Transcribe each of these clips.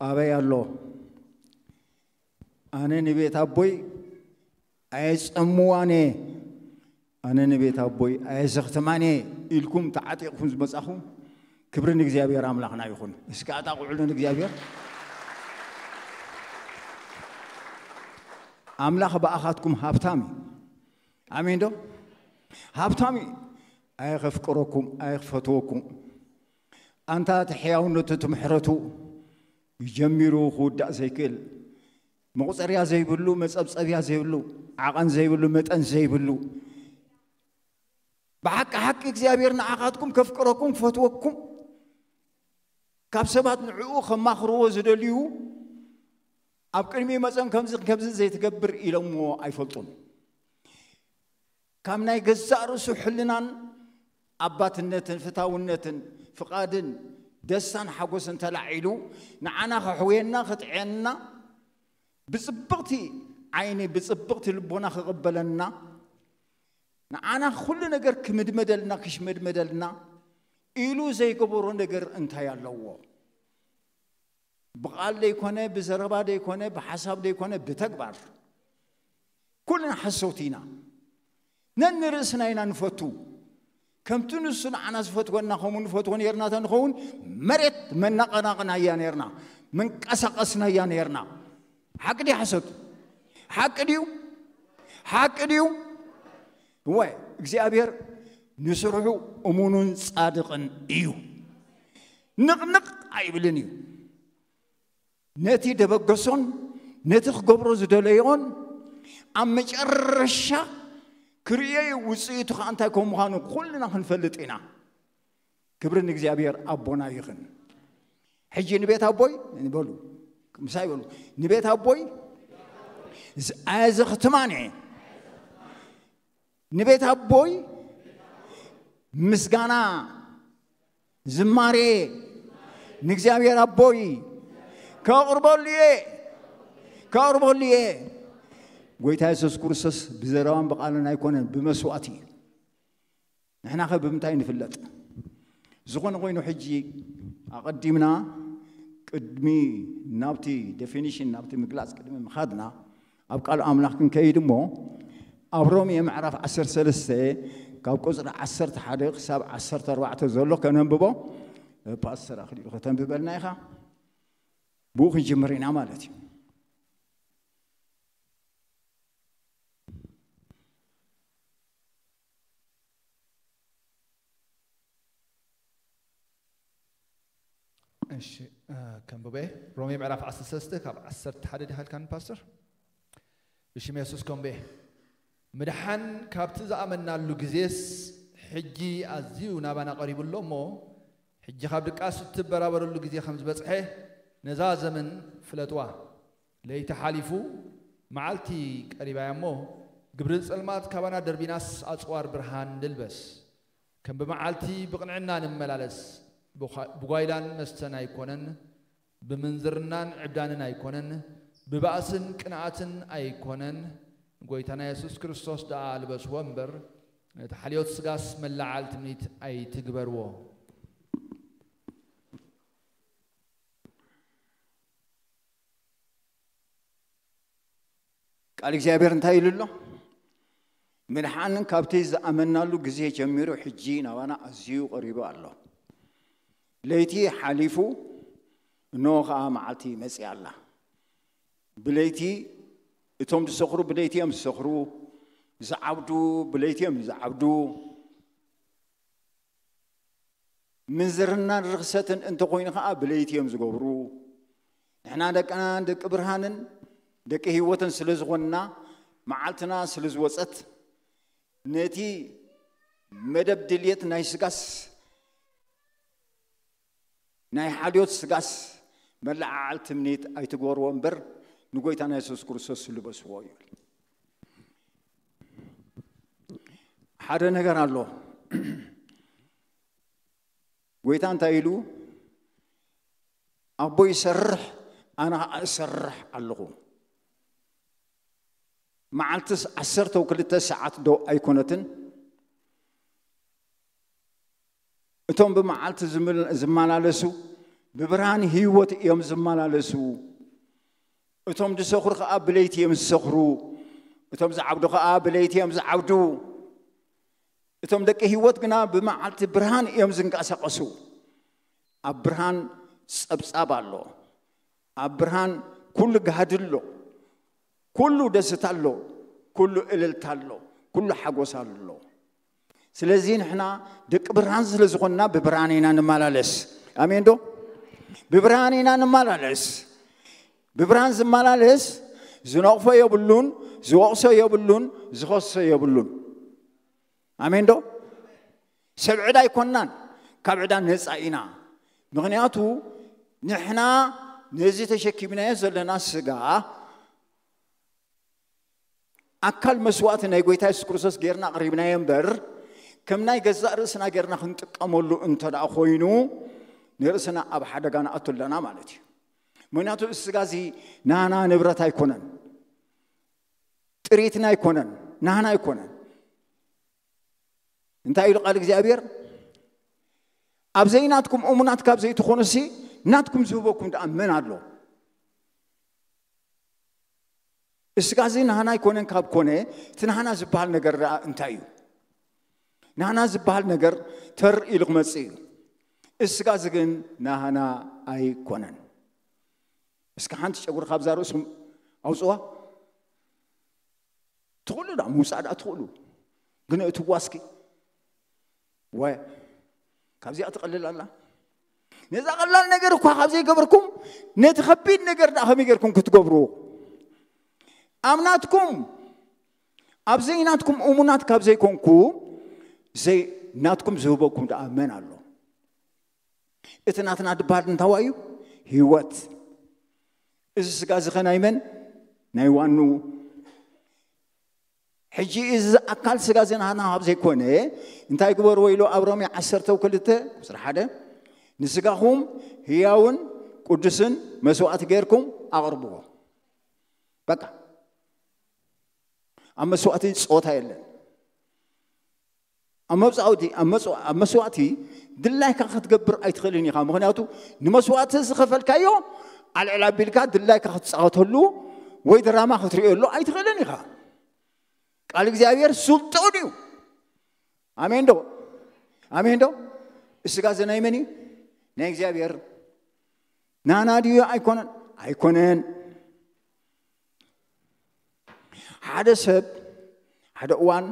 ኣበይ ኣሎ? ኣነ ንቤት ኣቦይ ኣየጸምዋን እየ፣ ኣነ ንቤት ኣቦይ ኣየዘኽትማን እየ ኢልኩም ተዓጢቕኩም ዝመጻኹም፣ ክብሪ ንእግዚኣብሔር ኣምላኽና ይኹን። እስኪ ኣጣቕዑሉ ንእግዚኣብሔር። ኣምላኽ ብኣኻትኩም ሃብታም እዩ። ኣሜን ዶ? ሃብታም እዩ። ኣየኸፍቅረኩም፣ ኣየኽፈትወኩም። ኣንታ እቲ ሕያውነቱ፣ እቲ ምሕረቱ ጀሚሩ ክውዳእ ዘይክእል፣ መቑጸርያ ዘይብሉ፣ መጸብጸብያ ዘይብሉ፣ ዓቐን ዘይብሉ፣ መጠን ዘይብሉ፣ ብሓቂ ሓቂ እግዚኣብሔር ንዓኻትኩም ከፍቅረኩም፣ ክፈትወኩም፣ ካብ ሰባት ንዕኡ ከማኽርዎ ዝደልዩ፣ ኣብ ቅድሚ መጸን ከምዚ ከምዚ ዘይትገብር ኢሎምዎ ኣይፈልጡን። ካብ ናይ ገዛእ ርእሱ ሕልናን ኣባትነትን ፍታውነትን ፍቓድን ደስታን ሓጎስን ተላዒሉ ንዓና ከሕውየና፣ ክጥዕየና፣ ብጽብቕቲ ዓይኒ፣ ብጽብቕቲ ልቦና ክቕበለና፣ ንዓና ኩሉ ነገር ክምድመደልና፣ ክሽመድመደልና ኢሉ ዘይገበሮ ነገር እንታይ ኣለዎ? ብቓል ደይኮነ፣ ብዘረባ ደይኮነ፣ ብሓሳብ ደይኮነ፣ ብተግባር ኩልና ሓሰውቲ ኢና። ነንርእስና ኢና ንፈቱ። ከምቲ ንሱ ንዓና ዝፈትወና ከምኡ ንፈትዎ ነርና ተንኸውን፣ መሬት መናቐናቕና እያ ነርና፣ መንቀሳቐስና እያ ነርና። ሓቂ ድዩ ሓሶት? ሓቂ ድዩ? ሓቂ ድዩ? እወ፣ እግዚኣብሔር ንስርሑ እሙኑን ጻድቕን እዩ። ንቕንቕ ኣይብልን እዩ። ነቲ ደበገሶን ነቲ ክገብሮ ዝደለዮን ኣብ መጨረሻ ክርእዮ እዩ። ውጽኢቱ ኸዓ እንታይ ከም ምዃኑ ኩልና ክንፈልጥ ኢና። ክብሪ ንእግዚኣብሔር ኣቦና ይኹን። ሕጂ ንቤት ኣቦይ ንበሉ፣ ምሳይ በሉ፣ ንቤት ኣቦይ ዝ-፣ ኣየዘኽትማን እየ። ንቤት ኣቦይ ምስጋና ዝማሬ ንእግዚኣብሔር ኣቦይ ከቕርበሉ እየ፣ ከቕርበሉ እየ። ጎይታ የሱስ ክርስቶስ ብዘረባን ብቓልን ኣይኮነን፣ ብመስዋእቲ እዩ። ንሕናኸ ብምንታይ ንፍለጥ? ዝኾነ ኮይኑ ሕጂ ኣቐዲምና ቅድሚ ናብቲ ዴፊኒሽን፣ ናብቲ ምግላጽ ቅድሚ ምኻድና ኣብ ቃል ኣምላኽ ክንከይድ እሞ ኣብ ሮሜ ምዕራፍ ዓሰርተ ሰለስተ ካብ ቁጽሪ ዓሰርተ ሓደ ክሳብ ዓሰርተ ኣርባዕተ ዘሎ ከነንብቦ። ፓስተር ኣኽሊሉ ከተንብበልና ኢኻ። ብኡ ክንጅምር ኢና ማለት እዩ። እሺ፣ እ፣ ከንብበ። ሮሜ ምዕራፍ ዓሰርተ ሰለስተ ካብ ዓሰርተ ሓደ ድሃልካን ፓስተር? ብሽም የሱስ ከንብበ። ምድሓን ካብቲ ዝኣመናሉ ግዜስ ሕጂ ኣዝዩ ናባና ቀሪቡ ኣሎ እሞ፣ ሕጂ ካብ ድቃስ እትበራበረሉ ግዜ ከም ዝበጽሐ ነዛ ዘመን ፍለጥዋ። ለይቲ ሓሊፉ መዓልቲ ቀሪባ እያ እሞ፣ ግብሪ ጸልማት ካባና ደርቢናስ ኣጽዋር ብርሃን ንልበስ። ከም ብመዓልቲ ብቕንዕና ንመላለስ። ብኳ-፣ ብጓይላን መስተን ኣይኮነን፣ ብምንዝርናን ዕብዳንን ኣይኮነን፣ ብባእስን ቅንኣትን ኣይኮነን፣ ንጎይታና የሱስ ክርስቶስ ደኣ ልበስዎ እምበር፣ ነቲ ሓልዮት ስጋስ መለዓል ትምኒት ኣይትግበርዎ። ቃል እግዚኣብሔር እንታይ ኢሉ ኣሎ? ምድሓን ካብቲ ዝኣመናሉ ግዜ ጀሚሩ ሕጂ ናባና ኣዝዩ ቀሪቡ ኣሎ። ለይቲ ሓሊፉ፣ እንሆ ኸዓ መዓልቲ መጺኣ ኣላ። ብለይቲ እቶም ዝሰኽሩ ብለይቲ እዮም ዝሰኽሩ፣ ዝዓብዱ ብለይቲ እዮም ዝዓብዱ። ምንዝርናን ርኽሰትን እንተኾይኑ ኸዓ ብለይቲ እዮም ዝገብሩ። ንሕና ደቅና ደቂ ብርሃንን ደቂ ህይወትን ስለ ዝኾንና፣ መዓልትና ስለ ዝወጸት፣ ነቲ መደብ ድልየት ናይ ስጋስ፣ ናይ ሓልዮት ስጋስ መለዓዓል ትምኒት ኣይትግበርዎ እምበር፣ ንጎይታና የሱስ ክርስቶስ ልበስዎ ይብል። ሓደ ነገር ኣሎ። ጎይታ እንታይ ኢሉ? ኣቦ ይሰርሕ፣ ኣነ ኸዓ እሰርሕ ኣለኹ። መዓልትስ ዓሰርተ ወክልተ ሰዓት ዶ ኣይኮነትን? እቶም ብመዓልቲ ዝምል-፣ ዝመላለሱ ብብርሃን ህይወት እዮም ዝመላለሱ። እቶም ዝሰኽሩ ኸዓ ብለይቲ እዮም ዝሰኽሩ። እቶም ዝዓብዱ ኸዓ ብለይቲ እዮም ዝዓብዱ። እቶም ደቂ ህይወት ግና ብመዓልቲ ብርሃን እዮም ዝንቀሳቐሱ። ኣብ ብርሃን ጸብጻብ ኣሎ። ኣብ ብርሃን ኩሉ ጋህዲ ኣሎ። ኩሉ ደስታ ኣሎ። ኩሉ እልልታ ኣሎ። ኩሉ ሓጎስ ኣሎ። ስለዚ ንሕና ደቂ ብርሃን ስለ ዝኾንና ብብርሃን ኢና ንመላለስ። ኣሜን ዶ? ብብርሃን ኢና ንመላለስ። ብብርሃን ዝመላለስ ዝነቕፎ የብሉን፣ ዝወቕሶ የብሉን፣ ዝኸሶ የብሉን። ኣሜን ዶ? ሰብ ዕዳ ኣይኮንናን፣ ካብ ዕዳ ነፃ ኢና። ምኽንያቱ ንሕና ነዚ ተሸኪምናዮ ዘለና ስጋ ኣካል መስዋእቲ ናይ ጎይታ የሱስ ክርስቶስ ጌርና ኣቕሪብናዮ እምበር፣ ከም ናይ ገዛእ ርእስና ጌርና ክንጥቀመሉ እንተ ደኣ ኮይኑ፣ ንርእስና ኣብ ሓደጋ ንኣቱ ኣለና ማለት እዩ። ምኽንያቱ እዚ ስጋ እዚ ናና ንብረት ኣይኮነን፣ ጥሪትና ኣይኮነን፣ ናና ኣይኮነን። እንታይ ኢሉ ቃል እግዚኣብሔር? ኣብ ዘይናትኩም እሙናት ካብ ዘይትኾኑሲ፣ ናትኩም ዝህበኩም ደኣ መን ኣሎ? እስጋዚ ናህና ኣይኮነን ካብ ኮነ፣ እቲ ናህና ዝበሃል ነገር ደኣ እንታይ እዩ? ናህና ዝበሃል ነገር ተር ኢሉ ክመጽእ እዩ። እስጋዚ ግን ናህና ኣይኮነን። እስኪ ሓንቲ ጨጉሪ ካብዛ ርእስኹም ኣውጽዋ። ትኽእሉ ዳ ምውጻእ ዳ ትኽእሉ፣ ግን እቲ ዋስኪ ወ ካብዚኣ ትቐልል ኣላ። ነዛ ቀላል ነገር እኳ ካብ ዘይገበርኩም፣ ነቲ ከቢድ ነገር ደኣ ከመይ ጌርኩም ክትገብሩ? ኣብ ናትኩም፣ ኣብ ዘይናትኩም እሙናት ካብ ዘይኮንኩ፣ ዘይ ናትኩም ዝህበኩም ደኣ መን ኣሎ? እቲ ናትና ድበሃል እንታዋ እዩ? ህይወት። እዚ ስጋ እዚ ኸ ናይ መን? ናይ ዋኑ። ሕጂ እዚ ኣካል ስጋ እዚ ናህና ካብ ዘይኮነ፣ እንታይ ግበርዎ ኢሉ ኣብ ሮሜ ዓሰርተ ክልተ ቁጽሪ ሓደ፣ ንስጋኹም ህያውን ቅዱስን መስዋእቲ ጌርኩም ኣቕርብዎ። በቃ። ኣብ መስዋእቲ ጾታ የለን። ኣብ መብጻውቲ፣ ኣብ መጽዋ-፣ ኣብ መስዋእቲ ድላይካ ክትገብር ኣይትኽእልን ኢኻ። ምኽንያቱ ንመስዋእቲ ዝኸፈልካዮ ኣልዕል ኣቢልካ ድላይካ ክትጻወተሉ ወይ ድራማ ክትርእየሉ ኣይትኽእልን ኢኻ። ቃል እግዚኣብሔር ስልጡን እዩ። ኣሜን ዶ? ኣሜን ዶ? እስጋ ዘ ናይ መን እዩ? ናይ እግዚኣብሔር። ናና ድዩ? ኣይኮነን። ኣይኮነን። ሓደ ሰብ ሓደ እዋን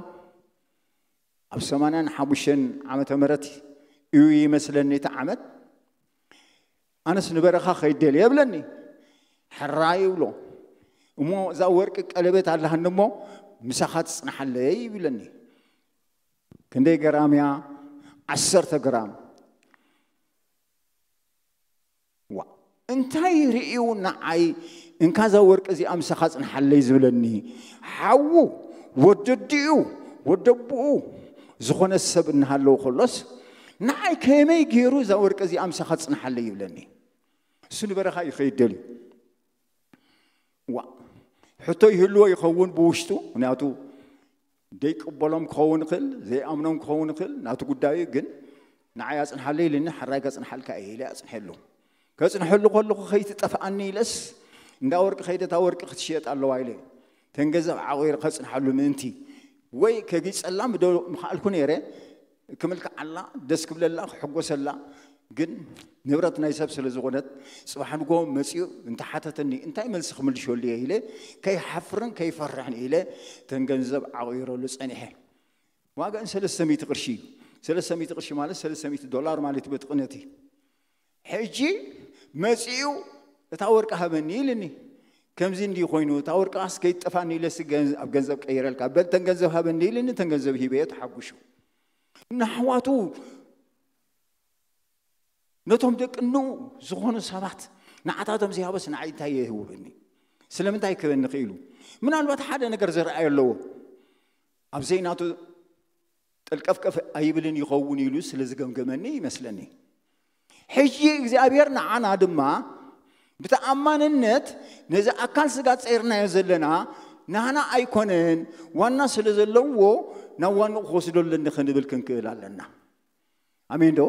ኣብ ሰማንያን ሓሙሽተን ዓመተ ምህረት እዩ ይመስለኒ እቲ ዓመት፣ ኣነስ ንበረኻ ከይደል የብለኒ። ሕራይ ይብሎ። እሞ እዛ ወርቂ ቀለበት ኣላሃኒ እሞ ምሳኻ ትጽንሓለይ ይብለኒ። ክንደይ ግራም እያ? ዓሰርተ ግራም። ዋ፣ እንታይ ርእዩ ንዓይ እንካዛ ወርቂ እዚኣ ምሳኻ ጽንሓለይ ዝብለኒ? ሓዉ፣ ወደዲኡ፣ ወደብኡ ዝኾነ ሰብ እናሃለዉ ከሎስ፣ ንዓይ ከመይ ገይሩ እዛ ወርቂ እዚኣ ምሳኻ ጽንሓለይ ይብለኒ? እሱ ንበረኻ ይኸይድ ደልዩ። ዋ፣ ሕቶ ይህልዎ ይኸውን ብውሽጡ፣ ምክንያቱ ዘይቅበሎም ክኸውን ይኽእል፣ ዘይኣምኖም ክኸውን ይኽእል፣ ናቱ ጉዳዩ። ግን ንዓይ ኣጽንሓለይ ኢልኒ፣ ሕራይ ከጽንሓልካ እየ ኢለ ኣጽንሐሉ። ከጽንሐሉ ከለኹ ከይትጠፍኣኒ ኢለስ፣ እንዳ ወርቂ ከይደ እታ ወርቂ ክትሽየጥ ኣለዋ ኢለ፣ ተን ገንዘብ ዓቑረ ከጽንሓሉ ምእንቲ፣ ወይ ከጊጸላ ምዶ ምኽኣልኩ ነይረ፣ ክምልክዓላ፣ ደስ ክብለላ፣ ክሕጎሰላ። ግን ንብረት ናይ ሰብ ስለ ዝኾነት፣ ጽባሕ ንግሆ መጺኡ እንተሓተተኒ እንታይ መልሲ ክምልሸሉ እየ ኢለ፣ ከይሓፍርን ከይፈርሕን ኢለ፣ ተን ገንዘብ ዓቑረሉ ጸኒሐ። ዋጋን ሰለስተ ሚእቲ ቅርሺ እዩ። ሰለስተ ሚእቲ ቅርሺ ማለት ሰለስተ ሚእቲ ዶላር ማለት እዩ በቲ ቅነቲ። ሕጂ መጺኡ እታ ወርቂ ሃበኒ ኢልኒ። ከምዚ እንዲ ኮይኑ፣ እታ ወርቂ ኣስ ከይጠፋኒ ኢለሲ ገንዝ-፣ ኣብ ገንዘብ ቀይረልካ። በል ተን ገንዘብ ሃበኒ ኢልኒ፣ ተን ገንዘብ ሂበዮ ተሓጉሹ። ንኣሕዋቱ፣ ነቶም ደቂ ንኡ ዝኾኑ ሰባት ንዓታቶም ዘይሃበስ ንዓይ እንታይ የህውብኒ? ስለምንታይ ክህበኒ ክኢሉ? ምናልባት ሓደ ነገር ዝረኣየ ኣለዎ። ኣብ ዘይናቱ ጥልቀፍቀፍ ኣይብልን ይኸውን ኢሉ ስለ ዝገምገመኒ ይመስለኒ። ሕጂ እግዚኣብሔር ንዓና ድማ ብተኣማንነት ነዚ ኣካል ስጋ ጸይርናዮ ዘለና ናህና ኣይኮነን፣ ዋና ስለ ዘለዎ ናብ ዋንኡ ክወስዶ ኣለኒ ክንብል ክንክእል ኣለና። ኣሜን ዶ?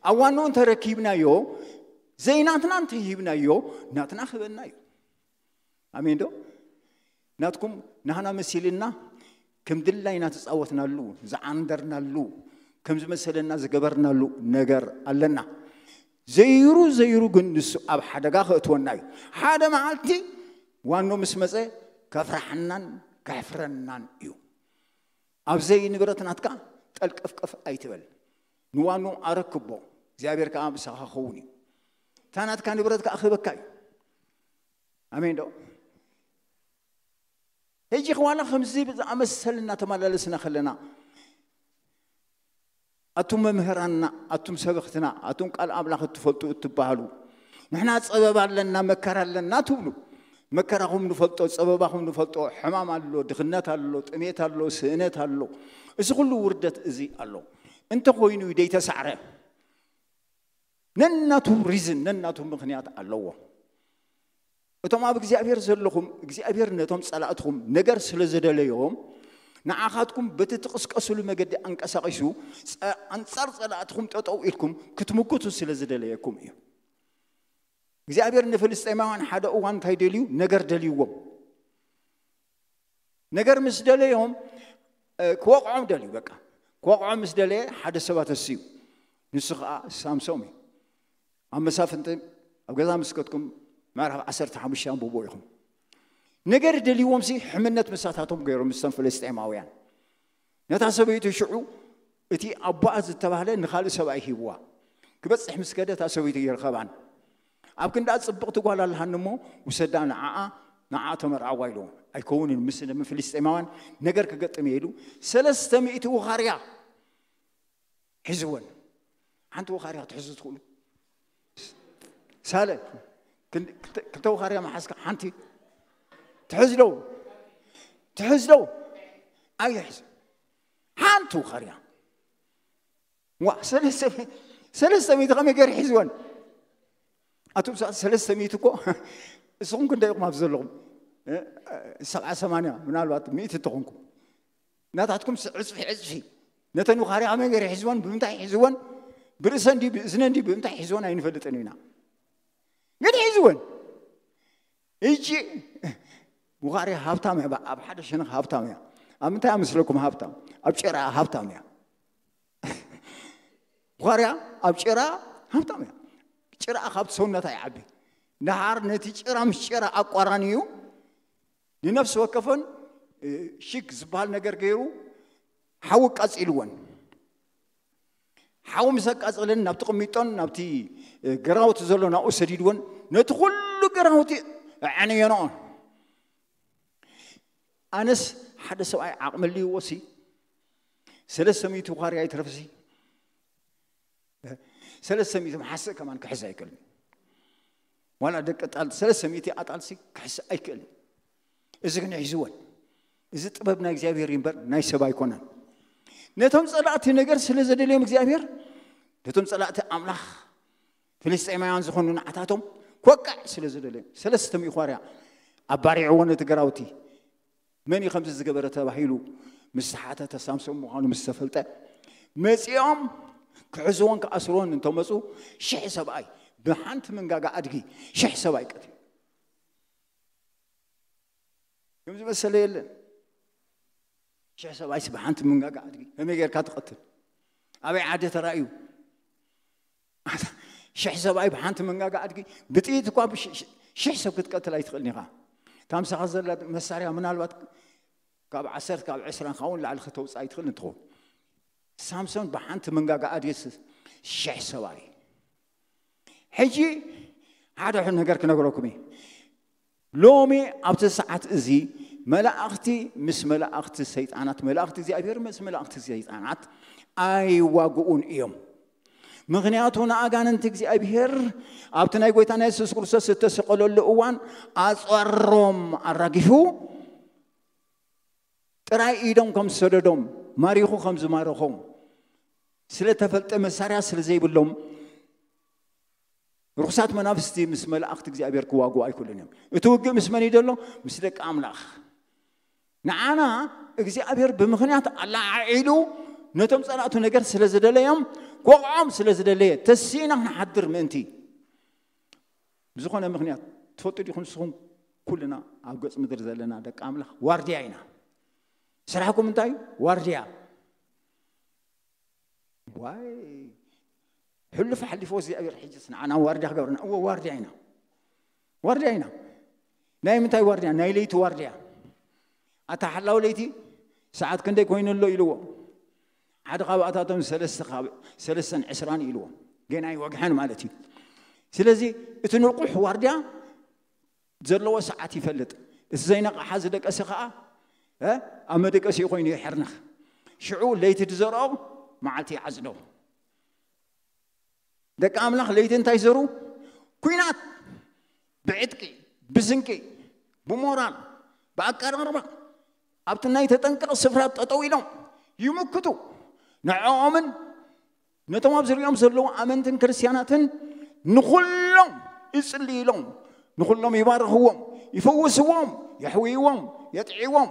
ኣብ ዋንኡ እንተረኪብናዮ፣ ዘይናትና እንተሂብናዮ፣ ናትና ክበና እዩ። ኣሜን ዶ? ናትኩም ናህና መሲልና ከም ድላይና ተጻወትናሉ፣ ዝዓንደርናሉ፣ ከም ዝመሰለና ዝገበርናሉ ነገር ኣለና። ዘይሩ ዘይሩ ግን ንሱ ኣብ ሓደጋ ከእትወና እዩ። ሓደ መዓልቲ ዋኖ ምስ መጸ ከፍርሓናን ከሕፍረናን እዩ። ኣብ ዘይንብረት ናትካ ጠልቀፍቀፍ ኣይትበል። ንዋኖ ኣረክቦ፣ እግዚኣብሔር ከኣ ምሳኻ ክኸውን እዩ። እታ ናትካ ንብረት ከኣ ክህበካ እዩ። ኣሜን ዶ? ሕጂ ዋላ ከምዚ ዝኣመሰል እናተመላለስና ከለና፣ ኣቱም መምህራንና፣ ኣቱም ሰበኽትና፣ ኣቱም ቃል ኣምላኽ እትፈልጡ እትበሃሉ፣ ንሕና ጸበባ ኣለና፣ መከራ ኣለና ትብሉ። መከራኹም ንፈልጦ፣ ጸበባኹም ንፈልጦ፣ ሕማም ኣሎ፣ ድኽነት ኣሎ፣ ጥሜት ኣሎ፣ ስእነት ኣሎ። እዚ ኩሉ ውርደት እዚ ኣሎ። እንተኾይኑ እዩ ደይተሳዕረ። ነናቱ ሪዝን፣ ነናቱ ምኽንያት ኣለዎ። እቶም ኣብ እግዚኣብሔር ዘለኹም፣ እግዚኣብሔር ነቶም ጸላእትኹም ነገር ስለ ዘደለዮም፣ ንዓኻትኩም በቲ ትቕስቀሱሉ መገዲ ኣንቀሳቒሱ፣ ጸ-፣ ኣንጻር ጸላእትኹም ጠጠው ኢልኩም ክትምክቱ ስለ ዝደለየኩም እዩ። እግዚኣብሔር ንፍልስጤማውያን ሓደ እዋን እንታይ ደልዩ? ነገር ደልይዎም። ነገር ምስ ደለዮም፣ እ፣ ክወቕዖም ደልዩ። በቃ፣ ክወቕዖም ምስ ደለየ ሓደ ሰብ ኣተስዩ። ንሱ ኸኣ ሳምሶም እዩ። ኣብ መሳፍንቲ፣ ኣብ ገዛ ምስ ከድኩም ምዕራፍ ዓሰርተ ሓሙሽተ ኣንብቦ ኢኹም። ነገር ደልይዎም ሲ ሕምነት ምሳታቶም ገይሮም፣ ምስቶም ፍልስጤማውያን። ነታ ሰበይቲ ሽዑ እቲ ኣቦኣ ዝተባህለ ንኻልእ ሰብኣይ ሂብዋ። ክበጽሕ ምስ ከደ እታ ሰበይቲ ይርከባን። ኣብ ክንዳ ጽብቕቲ ጓል ኣለሃኒ እሞ ውሰዳ ንዓኣ፣ ንዓኣ ተመርዓዋ ኢልዎ። ኣይከውንን፣ ምስ ፍልስጤማውያን ነገር ክገጥም እየ ኢሉ ሰለስተ ሚእቲ ውኻርያ ሒዝወን። ሓንቲ ውኻርያ ክትሕዙ ትኽእሉ? ሳለ፣ ክል-፣ ክልተ፣ ክልተ ውኻርያ መሓዝካ ሓንቲ ትሕዝ ዶ? ትሕዝ ዶ? ኣይሕዝ። ሓንቲ ውኻርያ። ዋ፣ ሰለስተ፣ ሰለስተ ሚእቲ ከመይ ገይሩ ሒዝወን? ኣቱም ሰባት ሰለስተ ሚእቲ እኮ፣ እስኹም ክንደይ ኢኹም ኣብዚ ዘለኹም? እ፣ ሰብዓ ሰማንያ፣ ምናልባት ሚእቲ እንተኾንኩም። ናታትኩም ስ-፣ ዕጽፊ፣ ዕጽፊ። ነተን ውኻርያ ከመይ ገይሩ ሒዝወን? ብምንታይ ሒዝወን? ብርእሰን ድዩ፣ ብእዝነን ድዩ፣ ብምንታይ ሒዝወን ኣይንፈልጥን ኢና። ግን ሒዝወን። እጂ ውኻርያ ሃብታም እያ፣ ኣብ ሓደ ሸነኽ ሃብታም እያ። ኣብ ምንታይ ኣመስለኩም ሃብታም? ኣብ ጭራ ሃብታም እያ። ውኻርያ ኣብ ጭራ ሃብታም እያ። ጭራ ካብቲ ሰውነታ ይዓቢ። ደሓር ነቲ ጭራ ምስ ጭራ ኣቋራንዩ ንነፍሲ ወከፈን፣ እ፣ ሽግ ዝበሃል ነገር ገይሩ ሓዊ ኣቃጺልወን። ሓዊ ምስ ኣቃጸለን ናብቲ ቅሚጦን ናብቲ፣ እ፣ ገራውቲ ዘሎ ናብኡ ሰዲድወን ነቲ ኩሉ ገራውቲ ኣዕነየንኦ። ኣነስ ሓደ ሰብኣይ ዓቕሚ ኣልይዎ ሲ ሰለስተ ሚእቲ ውኻርያ ኣይትረፍሲ ሰለስተ ሚእቲ መሓስእ ከማን ክሕዝ ኣይክእልን። ዋላ ደቂ ጣል ሰለስተ ሚእቲ ኣጣልሲ ክሕዝ ኣይክእልን። እዚ ግን ሒዝወን። እዚ ጥበብ ናይ እግዚኣብሔር እዩ እምበር ናይ ሰብ ኣይኮነን። ነቶም ጸላእቲ ነገር ስለ ዘደልዮም እግዚኣብሔር፣ ነቶም ጸላእቲ ኣምላኽ፣ ፍልስጤማውያን ዝኾኑ ንዓታቶም ክወቅዕ ስለ ዘደልዮም፣ ሰለስተ ሚእቲ ውኻርያ ኣባሪዕዎ ነቲ ገራውቲ። መን እዩ ከምዚ ዝገበረ ተባሂሉ ምስ ተሓተተ፣ ሳምሶን ምዃኑ ምስ ተፈልጠ፣ መጺኦም ክሕዝዎን ክኣስርዎን እንተመጹ፣ ሽሕ ሰብኣይ ብሓንቲ መንጋጋ ኣድጊ ሽሕ ሰብኣይ ቀትሉ። ከም ዝመሰለ የለን። ሽሕ ሰብኣይስ ብሓንቲ መንጋጋ ኣድጊ ከመይ ጌርካ ትቐትል? ኣበይ ዓዲ ተራእዩ? ሽሕ ሰብኣይ ብሓንቲ መንጋጋ ኣድጊ ብጥይት እኳ ብሽ-፣ ሽ-፣ ሽሕ ሰብ ክትቀትል ኣይትኽእልን ኢኻ። እታ ምሳኻ ዘላ መሳርያ ምናልባት ካብ ዓሰርተ፣ ካብ ዕስራ ካብኡ ንላዕሊ ከተውፅእ ኣይትኽእልን ትኸውን። ሳምሶን ብሓንቲ መንጋጋ ኣድጊ ስ-፣ ሽሕ ሰብኣይ። ሕጂ ሓደ ነገር ክነግረኩም እየ። ሎሚ ኣብቲ ሰዓት እዚ መላእኽቲ ምስ መላእኽቲ ሰይጣናት፣ መላእኽቲ እግዚኣብሔር ምስ መላእኽቲ ሰይጣናት ኣይዋግኡን እዮም። ምኽንያቱ ንኣጋንንቲ እግዚኣብሔር ኣብቲ ናይ ጎይታና የሱስ ክርስቶስ ዝተሰቐለሉ እዋን ኣጸሮም ኣራጊፉ ጥራይ ኢዶም ከም ዝሰደዶም፣ ማሪኹ ከም ዝማረኾም ስለ ተፈልጠ፣ መሳርያ ስለ ዘይብሎም፣ ርኹሳት መናፍስቲ ምስ መላእኽቲ እግዚኣብሔር ክዋግኡ ኣይክእሉን እዮም። እቲ ውግእ ምስ መን እዩ ዘሎ? ምስ ደቂ ኣምላኽ። ንዓና እግዚኣብሔር ብምኽንያት ኣለዓዒሉ ነቶም ጸላእቱ ነገር ስለ ዝደለዮም፣ ክወቕዖም ስለ ዝደለየ፣ ተሲእና ክንሓድር ምእንቲ። ብዝኾነ ምኽንያት ትፈልጡ ዲኹም ንስኹም? ኩልና ኣብ ገጽ ምድሪ ዘለና ደቂ ኣምላኽ ዋርድያ ኢና። ስራሕኩም እንታይ እዩ? ዋርድያ። ዋይ፣ ሕሉፍ ሓሊፎ እግዚኣብሔር ሕጅስ ንዓና ዋርድያ ክገብርና። እዎ፣ ዋርድያ ኢና። ዋርድያ ኢና። ናይ ምንታይ ዋርድያ? ናይ ለይቲ ዋርድያ። ኣታ ሓላው ለይቲ፣ ሰዓት ክንደይ ኮይኑ ኣሎ ኢልዎ። ሓደ ካብኣታቶም ሰለስተ ካብ-፣ ሰለስተን ዕስራን ኢልዎ። ገና ኣይወግሐን ማለት እዩ። ስለዚ እቲ ንቑሕ ዋርድያ ዘለዎ ሰዓት ይፈልጥ። እቲ ዘይነቕሓ ዝደቀሰ ኸዓ፣ እ፣ ኣብ መደቀሲኡ ኮይኑ ይሕርንኽ። ሽዑ ለይቲ ዝዘርኦ መዓልቲ ይዓጽዶ። ደቂ ኣምላኽ ለይቲ እንታይ ዘሩ? ኲናት። ብዕጥቂ፣ ብስንቂ፣ ብሞራል፣ ብኣቀራርባ፣ ኣብቲ ናይ ተጠንቀቕ ስፍራ ጠጠው ኢሎም ይምክቱ። ንዕኦምን ነቶም ኣብ ዙርያኦም ዘለዉ ኣመንትን ክርስትያናትን ንኹሎም ይጽልይሎም፣ ንኹሎም ይባርኽዎም፣ ይፈውስዎም፣ የሕውይዎም፣ የጥዕይዎም።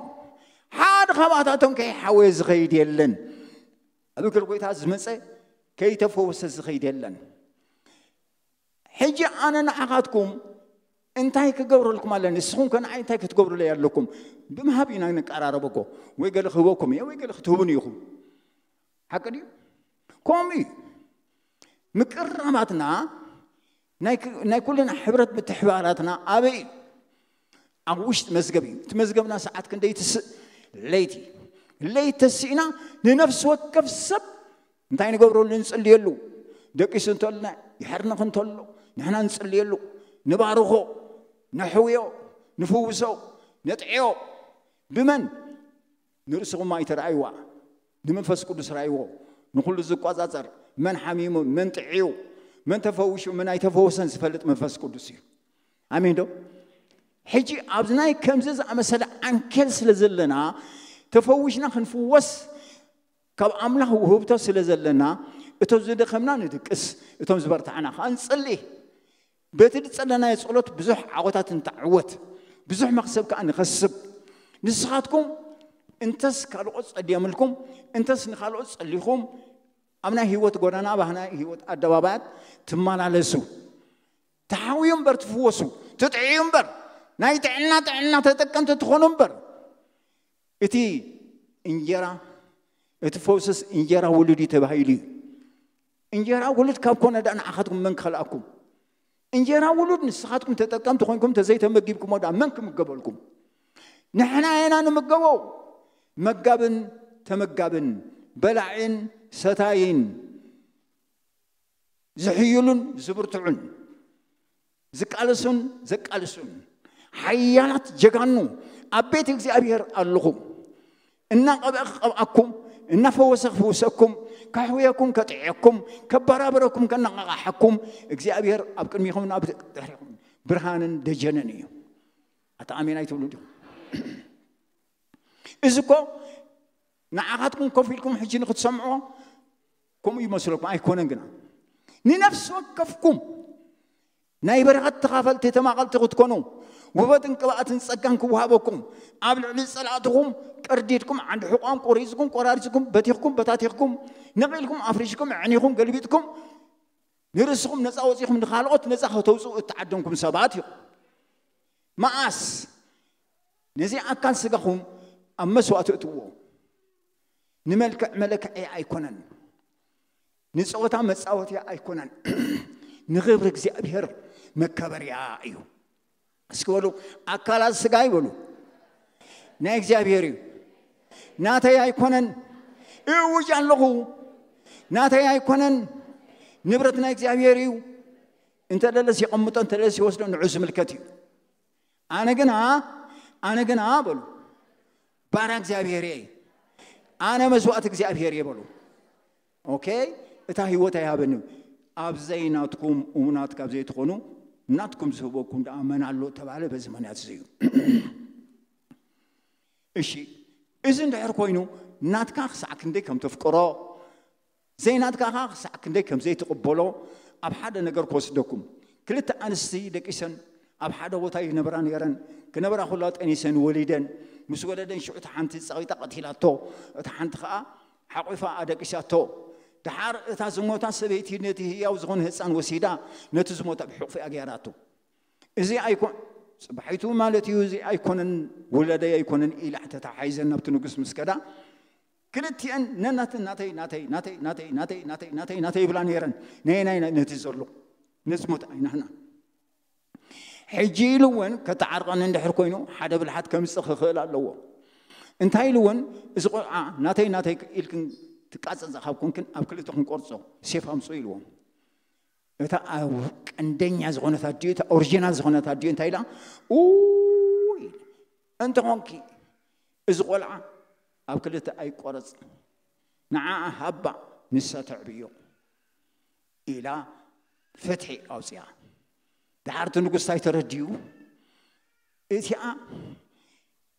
ሓደ ካብኣታቶም ከይሓወየ ዝኸይድ የለን። ኣብ እግሪ ጎይታ ዝመጸ ከይተፈወሰ ዝኸይድ የለን። ሕጂ ኣነ ንዓኻትኩም እንታይ ክገብረልኩም ኣለኒ? ንስኹም ከ ንዓይ እንታይ ክትገብሩለይ ኣለኩም? ብምሃብ ኢና ንቀራረብ እኮ። ወይ ገለ ክህበኩም እየ፣ ወይ ገለ ክትህቡኒ ኢኹም። ሓቂ ድዩ? ከምኡ እዩ። ምቅርራባትና ናይ ክ-፣ ናይ ኩልና ሕብረት ምትሕባራትና ኣበይ እዩ? ኣብ ውሽጢ መዝገብ እዩ። እቲ መዝገብና ሰዓት ክንደይ ትስእ? ለይቲ። ለይቲ ተሲእና ንነፍሲ ወከፍ ሰብ እንታይ ንገብረሉ? ንጽልየሉ። ደቂሱ እንተሎ፣ ይሕርንኽ እንተሎ፣ ንሕና ንጽልየሉ። ንባርኾ፣ ነሕውዮ፣ ንፍውሶ፣ ነጥዕዮ። ብመን? ንርእስኹም ኣይተረኣይዋ፣ ንመንፈስ ቅዱስ ረኣይዎ። ንኹሉ ዝቆጻጸር፣ መን ሓሚሙ፣ መን ጥዕዩ፣ መን ተፈዊሹ፣ መን ኣይተፈወሰን ዝፈልጥ መንፈስ ቅዱስ እዩ። ኣሜን ዶ? ሕጂ ኣብዚ ናይ ከምዚ ዝኣመሰለ ዓንኬል ስለ ዘለና፣ ተፈዊሽና ክንፍወስ ካብ ኣምላኽ ውህብቶ ስለ ዘለና፣ እቶም ዝደኸምና ንድቅስ፣ እቶም ዝበርታዕና ከኣ ንጽሊ። በቲ ዝጸለናዮ ጸሎት ብዙሕ ዓወታት ንተዓወት፣ ብዙሕ መኽሰብ ከኣ ንኸስብ። ንስኻትኩም እንተስ ካልኦት ጸልዮምልኩም፣ እንተስ ንኻልኦት ጸሊኹም፣ ኣብ ናይ ህይወት ጎዳና፣ ኣብ ናይ ህይወት ኣደባባያት ትመላለሱ። ትሓውዩ እምበር ትፍወሱ፣ ትጥዕዩ እምበር፣ ናይ ጥዕና ጥዕና ተጠቀምቲ ትኾኑ እምበር። እቲ እንጀራ፣ እቲ ፈውስስ እንጀራ ውሉድ እዩ ተባሂሉ እዩ። እንጀራ ውሉድ ካብ ኮነ ደኣ ንዓኻትኩም መን ክኸልኣኩም? እንጀራ ውሉድ ንስኻትኩም ተጠቀምቲ ኮይንኩም ተዘይተመጊብኩሞ ደኣ መን ክምገበልኩም? ንሕና ኢና ንምገቦ። መጋብን ተመጋብን፣ በላዒን ሰታይን፣ ዝሕይሉን ዝብርትዑን፣ ዝቃለሱን ዘቃልሱን ሓያላት ጀጋኑ ኣብ ቤት እግዚኣብሔር ኣለኹም። እናቐብአ ክቐብኣኩም፣ እናፈወሰ ክፍውሰኩም፣ ከሕውየኩም ከጥዕየኩም፣ ከባራብረኩም ከነቓቓሓኩም እግዚኣብሔር ኣብ ቅድሚኹምን ኣብ ድሕሪኹም ብርሃንን ደጀንን እዩ። ኣታ ኣሜን ኣይትብሉ ዲኹም? እዚ እኮ ንዓኻትኩም ኮፍ ኢልኩም ሕጂ ንክትሰምዖ ከምኡ ይመስለኩም ኣይኮነን። ግና ንነፍሲ ወከፍኩም ናይ በረኸት ተኻፈልቲ ተማቐልቲ ክትኮኑ፣ ውበትን ቅብኣትን ጸጋን ክወሃበኩም፣ ኣብ ልዕሊ ጸላእትኹም ቀርዲድኩም፣ ዓንዲ ሕቋም ቆሪጽኩም፣ ቆራሪጽኩም፣ በቲኽኩም፣ በታቲኽኩም፣ ነቒልኩም፣ ኣፍሪሽኩም፣ ኣዕኒኹም፣ ገልቢጥኩም፣ ንርእስኹም ነጻ ወጺኹም ንኻልኦት ነጻ ከተውጽኡ እተዓደምኩም ሰባት ኢኹም። መኣስ ነዚ ኣካል ስጋኹም ኣብ መስዋእቲ እትዎ፣ ንመልክዕ መለክዒ ኣይኮነን፣ ንጸወታ መጻወትያ ኣይኮነን፣ ንኽብሪ እግዚኣብሔር መከበርያ እዩ። እስኪ በሉ፣ ኣካላት ስጋ ይበሉ፣ ናይ እግዚኣብሔር እዩ፣ ናተይ ኣይኮነን። እውጅ ኣለኹ፣ ናተይ ኣይኮነን፣ ንብረት ናይ እግዚኣብሔር እዩ። እንተ ደለስ ይቐምጦ፣ እንተ ደለስ ይወስዶ፣ ንዑ ዝምልከት እዩ። ኣነ ግና፣ ኣነ ግና በሉ፣ ባራ እግዚኣብሔር እየ፣ ኣነ መስዋእቲ እግዚኣብሔር እየ በሉ። ኦኬ፣ እታ ህይወት ኣይሃበኒ። ኣብ ዘይናትኩም እሙናት ካብ ዘይትኾኑ፣ ናትኩም ዝህበኩም ደኣ መን ኣሎ ተባለ። በዚ ምኽንያት እዚ እዩ። እሺ፣ እዚ እንድሕር ኮይኑ፣ ናትካ ክሳዕ ክንደይ ከም ተፍቅሮ፣ ዘይናትካ ኸኣ ክሳዕ ክንደይ ከም ዘይትቕበሎ ኣብ ሓደ ነገር ክወስደኩም። ክልተ ኣንስቲ ደቂሰን ኣብ ሓደ ቦታ ይነብራ ነይረን። ክነብራ ኩላ ጠኒሰን ወሊደን። ምስ ወለደን ሽዑ እታ ሓንቲ ጸቒጣ ቀቲላቶ፣ እታ ሓንቲ ኸኣ ሓቑፋ ኣደቂሳቶ። ደሓር እታ ዝሞታ ሰበይቲ ነቲ ህያው ዝኾነ ህጻን ወሲዳ ነቲ ዝሞተ ኣብ ሕቑፊኣ ገይራቶ። እዚ ኣይኮን ጽባሒቱ ማለት እዩ፣ እዚ ኣይኮነን፣ ውለደይ ኣይኮነን ኢላ ተታሓሒዘን ናብቲ ንጉስ ምስ ከዳ፣ ክልቲኤን ነናተን ናተይ ናተይ ናተይ ናተይ ናተይ ናተይ ናተይ ናተይ ይብላ ነይረን። ነየናይ ነቲ ዘሎ ንዝሞት ኣይናህና። ሕጂ ኢሉ እውን ከተዓርቐኒ እንድሕር ኮይኑ ሓደ ብልሓት ከምፅእ ክኽእል ኣለዎ። እንታይ ኢሉ እውን፣ እዚ ቆልዓ ናተይ ናተይ ኢልክን ትቃፀፀ ካብ ኮንክን ኣብ ክልተ ክንቆርፆ፣ ሴፍ ኣምፅኡ ኢልዎም። እታ ኣብ ቀንደኛ ዝኾነት ኣዲኡ፣ እታ ኦሪጂናል ዝኾነት ኣዲኡ እንታይ ኢላ? ኡይ፣ እንተኾንኪ እዚ ቆልዓ ኣብ ክልተ ኣይቆረፅ፣ ንዓኣ ሃባ፣ ንሳ ተዕብዮ ኢላ ፍትሒ ኣውፅኣ። ድሓርቲ ንጉስ እንታይ ተረዲኡ? እቲኣ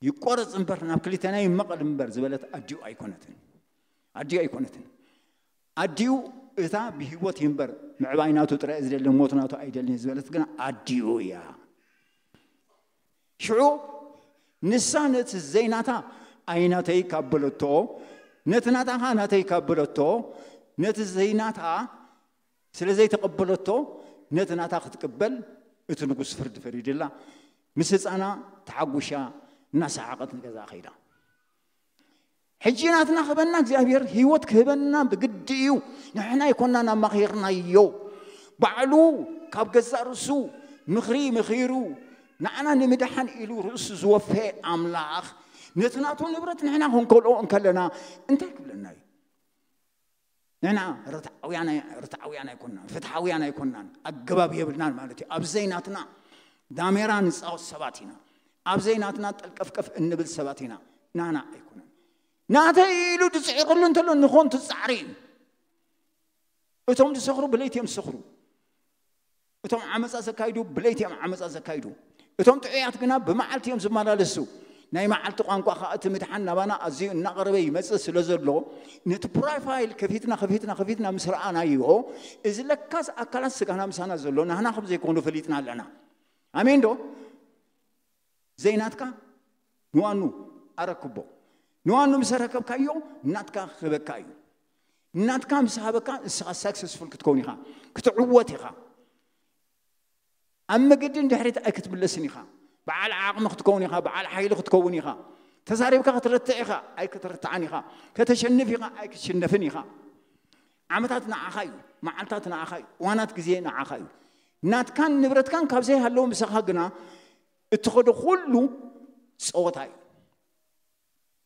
ይቆረፅ እምበር ናብ ክልተና ይመቐል እምበር ዝበለት ኣዲኡ ኣይኮነትን። ኣዲኡ ኣይኮነትን። ኣዲኡ እታ ብህይወት ይንበር፣ ምዕባይ ናቱ ጥራይ ዝደሊ፣ ሞት ናቱ ኣይደልን ዝበለት ግና ኣዲኡ እያ። ሽዑ ንሳ ነቲ ዘይናታ ኣይናተይ ካብ በለቶ፣ ነቲ ናታ ኸኣ ናተይ ካብ በለቶ፣ ነቲ ዘይናታ ስለ ዘይተቐበለቶ፣ ነቲ ናታ ክትቅበል እቲ ንጉስ ፍርዲ ፈሪድላ፣ ምስ ህፃና ተሓጉሻ እናሰሓቐት ንገዛ ከይዳ። ሕጂ ናትና ክህበና እግዚኣብሔር ህይወት ክህበና ብግዲ እዩ። ንሕና ኣይኮናን ኣማኺርናዮ። ባዕሉ ካብ ገዛእ ርእሱ ምኽሪ ምኺሩ ንዓና ንምድሓን ኢሉ ርእሱ ዝወፈየ ኣምላኽ ነቲ ናቱ ንብረት ንሕና ክንከልኦ እንከለና እንታይ ክብለና እዩ? ንሕና ርትዓውያን ኣይ-፣ ርትዓውያን ኣይኮናን፣ ፍትሓውያን ኣይኮናን፣ ኣገባብ የብልናን ማለት እዩ። ኣብ ዘይናትና ዳሜራ ንፃወት ሰባት ኢና። ኣብ ዘይናትና ጠልቀፍቀፍ እንብል ሰባት ኢና። ናና ኣይኮነን። ናተይ ኢሉ ዝፅዕርሉ እንተሎ ንኾንቱ ፃዕሪ እዩ። እቶም ዝሰኽሩ ብለይቲ እዮም ዝሰኽሩ። እቶም ዓመፃ ዘካይዱ ብለይቲ እዮም ዓመፃ ዘካይዱ። እቶም ጥዑያት ግና ብመዓልቲ እዮም ዝመላለሱ። ናይ መዓልቲ ቋንቋ ኸዓ እቲ ምድሓን ናባና ኣዝዩ እናቐረበ ይመፅእ ስለ ዘሎ፣ ነቲ ፕሮፋይል ከፊትና፣ ከፊትና፣ ከፊትና ምስ ረኣናዮ፣ እዚ ለካስ ኣካላት ስጋና ምሳና ዘሎ ናህና ከም ዘይኮኑ ፈሊጥና ኣለና። ኣሜን ዶ? ዘይናትካ ንዋኑ ኣረክቦ። ንዋኑ ምስ ኣረከብካዮ ናትካ ክህበካ እዩ። ናትካ ምስ ሃበካ ንስኻ ሳክሰስፉል ክትከውን ኢኻ፣ ክትዕወት ኢኻ። ኣብ መገዲ እንድሕሪት ኣይክትምለስን ኢኻ። በዓል ዓቕሚ ክትከውን ኢኻ፣ በዓል ሓይሊ ክትከውን ኢኻ። ተዛሪብካ ክትረትዕ ኢኻ፣ ኣይክትርትዓን ኢኻ። ከተሸንፍ ኢኻ፣ ኣይክትሽነፍን ኢኻ። ዓመታት ንዓኻ እዩ፣ መዓልታት ንዓኻ እዩ፣ እዋናት ግዜ ንዓኻ እዩ። ናትካን ንብረትካን ካብ ዘይሃለዉ ምሳኻ ግና እትኸዶ ኩሉ ጸወታ እዩ።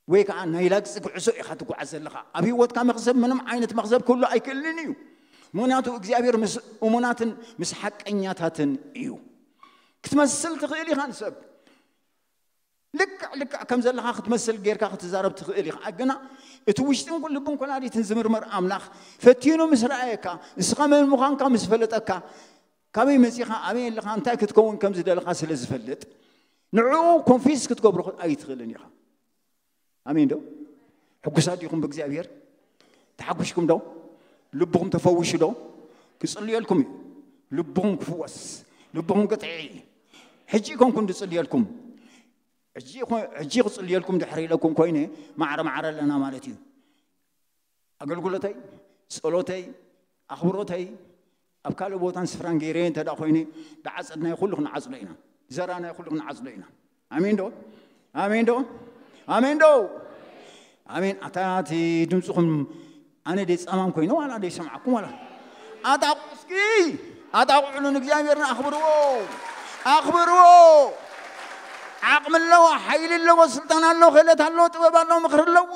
ወይ ከዓ ናይ ላግጺ ጉዕዞ ኢኻ ትጓዓዝ ዘለኻ። ኣብ ህይወትካ መኽሰብ፣ ምንም ዓይነት መኽሰብ ክህሉ ኣይክእልን እዩ። ምኽንያቱ እግዚኣብሔር ምስ እሙናትን ምስ ሓቀኛታትን እዩ። ክትመስል ትኽእል ኢኻ ንሰብ። ልክዕ ልክዕ ከም ዘለኻ ክትመስል ጌርካ ክትዛረብ ትኽእል ኢኻ። ግና እቲ ውሽጥን ልብን ኮላዲትን ዝምርመር ኣምላኽ ፈቲኑ ምስ ረኣየካ፣ ንስኻ መን ምዃንካ ምስ ፈለጠካ፣ ካበይ መጺኻ፣ ኣበይ ኣለኻ፣ እንታይ ክትከውን ከም ዝደለኻ ስለ ዝፈልጥ፣ ንዕኡ ኮንፊስ ክትገብሮ ኣይትኽእልን ኢኻ። ኣሜን ዶ? ሕጉሳት ዲኹም ብእግዚኣብሔር? ተሓጒስኩም ዶ? ልብኹም ተፈዊሹ ዶ? ክጽልየልኩም እዩ። ልብኹም ክፍወስ፣ ልብኹም ክጥዒ። ሕጂ ኮንኩም ዝጽልየልኩም። ሕጂ ኮ-፣ ሕጂ ክጽልየልኩም ድሕር ኢለኩም ኮይነ፣ ማዕረ ማዕረ ኣለና ማለት እዩ። ኣገልግሎተይ፣ ጸሎተይ፣ ኣኽብሮተይ ኣብ ካልእ ቦታን ስፍራን ገይረ እንተ ደኣ ኮይነ፣ ዝዓጸድናዮ ኩሉ ክንዓጽዶ ኢና። ዝዘራእናዮ ኩሉ ክንዓጽዶ ኢና። ኣሜን ዶ? ኣሜን ዶ? ኣሜን ዶ? ኣሜን። ኣታ እቲ ድምጽኹም ኣነ ደይ ጸማም ኮይነ ዋላ ደይ ሰምዓኩም ዋላ። ኣጣቕዑ እስኪ፣ ኣጣቕዑ ንእግዚኣብሔርና ኣኽብርዎ። ኣኽብርዎ። ዓቕሚ ኣለዎ፣ ሓይሊ ኣለዎ፣ ስልጣን ኣለዎ፣ ክእለት ኣለዎ፣ ጥበብ ኣለዎ፣ ምኽሪ ኣለዎ።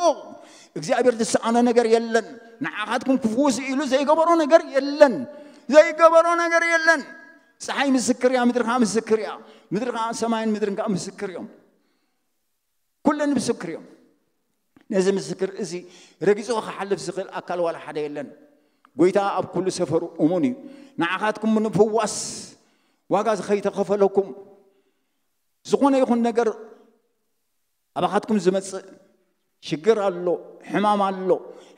እግዚኣብሔር ዝሰኣኖ ነገር የለን። ንዓኻትኩም ክፍውስ ኢሉ ዘይገበሮ ነገር የለን። ዘይገበሮ ነገር የለን። ፀሓይ ምስክር እያ፣ ምድሪ ከዓ ምስክር እያ። ምድሪ ከዓ፣ ሰማይን ምድርን ከዓ ምስክር እዮም። ኩለን ምስክር እዮም። ነዚ ምስክር እዚ ረጊጹ ክሓልፍ ዝኽእል ኣካል ዋላ ሓደ የለን። ጎይታ ኣብ ኩሉ ሰፈሩ እሙን እዩ። ንዓኻትኩም ንምፍዋስ ዋጋ ከይተኸፈለኩም ዝኾነ ይኹን ነገር ኣባኻትኩም ዝመጽእ ሽግር ኣሎ፣ ሕማም ኣሎ።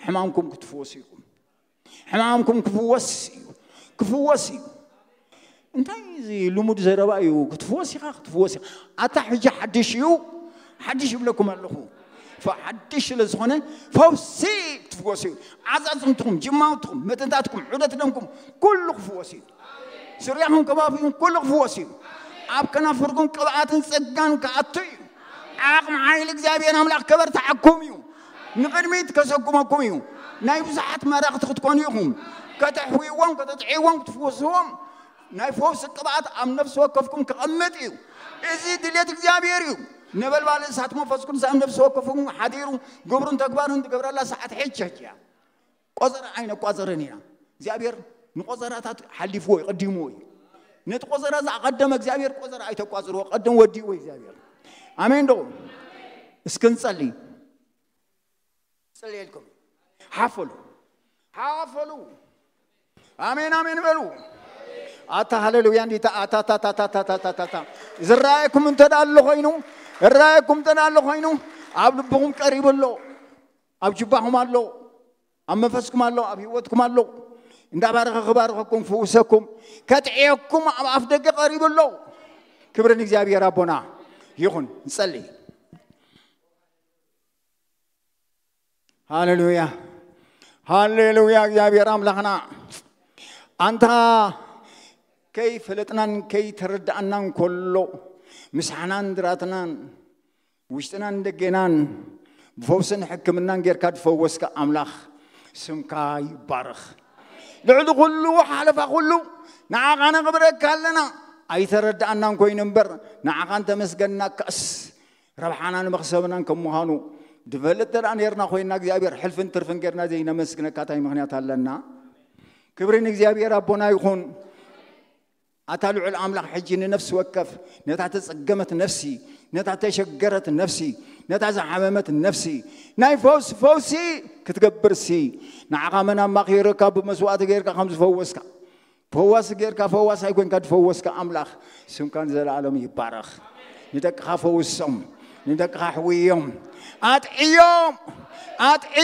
ሕማምኩም ክትፍወሱ ኢኹም። ሕማምኩም ክፍወስ እዩ። ክፍወስ እዩ። እንታይ እዚ ልሙድ ዘረባ እዩ? ክትፍወስ ኢኻ፣ ክትፍወስ ኢኻ። ኣታ ሕጂ ሓድሽ እዩ፣ ሓድሽ ይብለኩም ኣለኹ። ፈ-፣ ሓድሽ ስለ ዝኾነ ፈውሲ ክትፍወስ እዩ። ዓጻጽምትኹም፣ ጅማውትኹም፣ መጥንታትኩም፣ ዑደት ደምኩም፣ ኩሉ ክፍወስ እዩ። ስርያኹም፣ ከባቢኹም፣ ኩሉ ክፍወስ እዩ። ኣብ ከናፍርኩም ቅብኣትን ጸጋን ክኣቱ እዩ። ዓቕሚ ሓይሊ እግዚኣብሔር ኣምላኽ ከበርትዓኩም እዩ። ንቕድሚት ከሰጉመኩም እዩ። ናይ ብዙሓት መራኽቲ ክትኮኑ ኢኹም። ከተሕውይዎም፣ ከተጥዕይዎም፣ ክትፍውስዎም ናይ ፈውሲ ቅብኣት ኣብ ነፍሲ ወከፍኩም ክቐምጥ እዩ። እዚ ድሌት እግዚኣብሔር እዩ። ነበልባል እሳት መንፈስ ቅዱስ ኣብ ነፍሲ ወከፍኩም ሓዲሩ ግብሩን ተግባሩን ትገብረላ ሰዓት ሕጂ ሕጂ እያ። ቆጸራ ኣይነቋጽርን ኢና። እግዚኣብሔር ንቆጸራታት ሓሊፍዎ እዩ፣ ቀዲምዎ እዩ። ነቲ ቆጸራ ዝኣቐደመ እግዚኣብሔር ቆጸራ ኣይተቋጽርዎ፣ ቀደም ወዲእዎ እግዚኣብሔር። ኣሜን ዶ? እስኪ ንጸሊ። ጽልየልኩም። ሓፈሉ። ሓፈሉ። ኣሜን ኣሜን በሉ። ኣታ ሃሌሉያ እንዲታ ኣታ ኣታ ኣታ ኣታ ኣታ ኣታ ኣታ ዝረኣየኩም እንተ ደኣ ኣሎ ኮይኑ፣ ዝረኣየኩም እንተ ደኣ ኣሎ ኮይኑ፣ ኣብ ልብኹም ቀሪቡ ኣሎ፣ ኣብ ጅባኹም ኣሎ፣ ኣብ መንፈስኩም ኣሎ፣ ኣብ ህይወትኩም ኣሎ። እንዳባረኸ ክባርኸኩም፣ ክፍውሰኩም፣ ከጥዕየኩም ኣብ ኣፍ ደገ ቀሪቡ ኣሎ። ክብሪ ንእግዚኣብሔር ኣቦና ይኹን። ንጸሊ። ሃሌሉያ ሃሌሉያ። እግዚኣብሔር ኣምላኽና ኣንታ ከይፈለጥናን ከይተረዳእናን ከሎ ምሳሕናን ድራትናን ውሽጥናን ደገናን ብፈውስን ሕክምናን ጌርካ ዝፈወስካ ኣምላኽ ስምካ ይባረኽ። ልዕሊ ኩሉ ሓለፋ ኩሉ ንዓኻ ነኽብረካ ኣለና። ኣይተረዳእናን ኮይኑ እምበር ንዓኻ እንተመስገንናካስ ረብሓናን መኽሰብናን ከም ምዃኑ ድፈልጥ እንተ ደኣ ኔርና ኮይንና እግዚኣብሔር ሕልፍን ትርፍን ጌርና ዘይነመስግነካ እንታይ ምኽንያት ኣለና? ክብሪ ንእግዚኣብሔር ኣቦና ይኹን። ኣታ ልዑል ኣምላኽ ሕጂ ንነፍሲ ወከፍ ነታ ተጸገመት ነፍሲ፣ ነታ ተሸገረት ነፍሲ፣ ነታ ዝሓመመት ነፍሲ ናይ ፈውሲ ፈውሲ ክትገብርሲ ንዓኻ መን ኣማኺሩካ ብመስዋእቲ ጌርካ ከም ዝፈወስካ ፈዋሲ ጌርካ ፈዋሲ ኣይኮንካ ዝፈወስካ ኣምላኽ ስምካ ንዘለኣለም ይባረኽ። ንደቅኻ ፈውሶም፣ ንደቅኻ ኣሕውዮም፣ ኣጥዕዮም፣ ኣጥዒ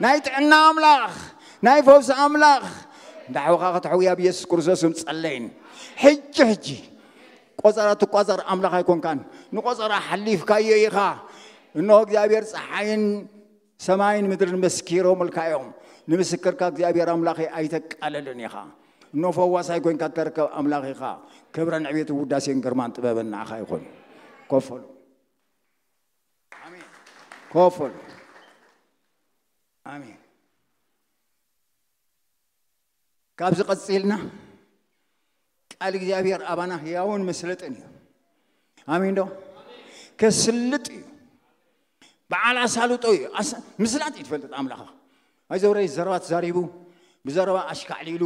ናይ ጥዕና ኣምላኽ ናይ ፈውሲ ኣምላኽ እንዳሕውኻ ከተሕውያ ብየሱስ ክርስቶስ ስም ጸለይን ሕጂ ሕጂ ቆጸራ ትቋጸር ኣምላኽ ኣይኮንካን። ንቆጸራ ሓሊፍካዮ ኢኻ። እንሆ እግዚኣብሔር ጸሓይን ሰማይን ምድርን መስኪሮምልካ እዮም። ንምስክርካ እግዚኣብሔር ኣምላኸይ ኣይተቃለልን ኢኻ። እኖ ፈዋሳይ ኮይንካ እተርከብ ኣምላኽ ኢኻ። ክብረን ዕቤትን ውዳሴን ግርማን ጥበብን ንዓኻ ይኹን። ኮፈሉ። ኣሜን። ኮፈሉ። ኣሜን። ካብዚ ቀጺልና ቃል እግዚኣብሔር ኣባና ህያውን መስለጥን እዩ። ኣሜን ዶ? ከስልጥ እዩ። በዓል ኣሳልጦ እዩ። ኣስ- ምስላጥ እዩ ትፈልጥ ኣምላኻ። ኣይዘውረይ ዘረባ ተዛሪቡ ብዘረባ ኣሽካዕሊሉ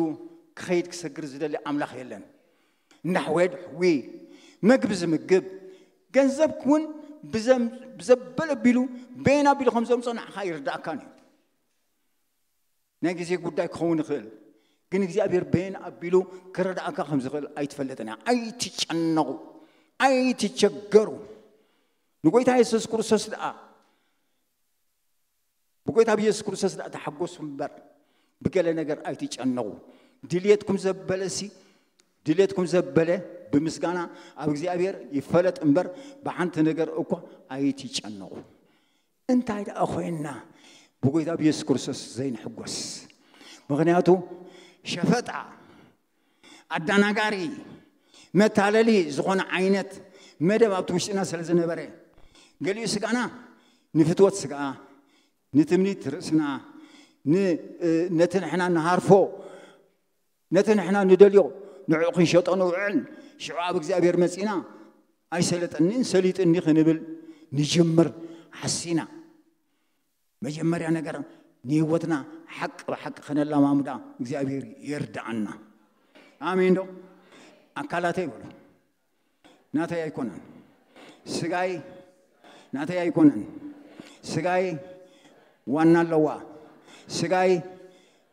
ክኸይድ ክሰግር ዝደሊ ኣምላኽ የለን። እናሕወየ ድሕዊ መግቢ ዝምግብ ገንዘብ ክውን ብዘም- ብዘበለ ቢሉ በየን ኣቢሉ ከም ዘምጾ ንዓኻ ይርዳእካን እዩ። ናይ ግዜ ጉዳይ ክኸውን ይኽእል፣ ግን እግዚኣብሔር በየን ኣቢሉ ክረዳእካ ከም ዝኽእል ኣይትፈልጥን እያ። ኣይትጨነቑ፣ ኣይትቸገሩ። ንጎይታ የሱስ ክርስቶስ ደኣ ብጎይታ ብየሱስ ክርስቶስ ደኣ ተሓጎሱ እምበር ብገለ ነገር ኣይትጨነቑ። ድልየትኩም ዘበለሲ ድልየትኩም ዘበለ ብምስጋና ኣብ እግዚኣብሔር ይፈለጥ እምበር ብሓንቲ ነገር እኳ ኣይትጨነቑ። እንታይ ደኣ ኮይንና ብጎይታ ብየሱስ ክርስቶስ ዘይንሕጎስ? ምኽንያቱ ሸፈጣ ኣዳናጋሪ መታለሊ ዝኾነ ዓይነት መደብ ኣብቲ ውሽጥና ስለ ዝነበረ ገሊኡ ስጋና ንፍትወት ስጋ ንትምኒት ርእስና ን- ነቲ ንሕና ንሃርፎ ነቲ ንሕና ንደልዮ ንዕኡ ክንሸጦ ንውዕል ሽዑ ኣብ እግዚኣብሔር መጺና ኣይሰለጠኒን ሰሊጥኒ ክንብል ንጅምር ሓሲና መጀመርያ ነገር ንህይወትና ሓቂ ብሓቂ ከነላማምዳ እግዚኣብሔር ይርዳኣና ኣሜን ዶ ኣካላተይ በሉ ናተይ ኣይኮነን ስጋይ ናተይ ኣይኮነን ስጋይ ዋና ኣለዋ ስጋይ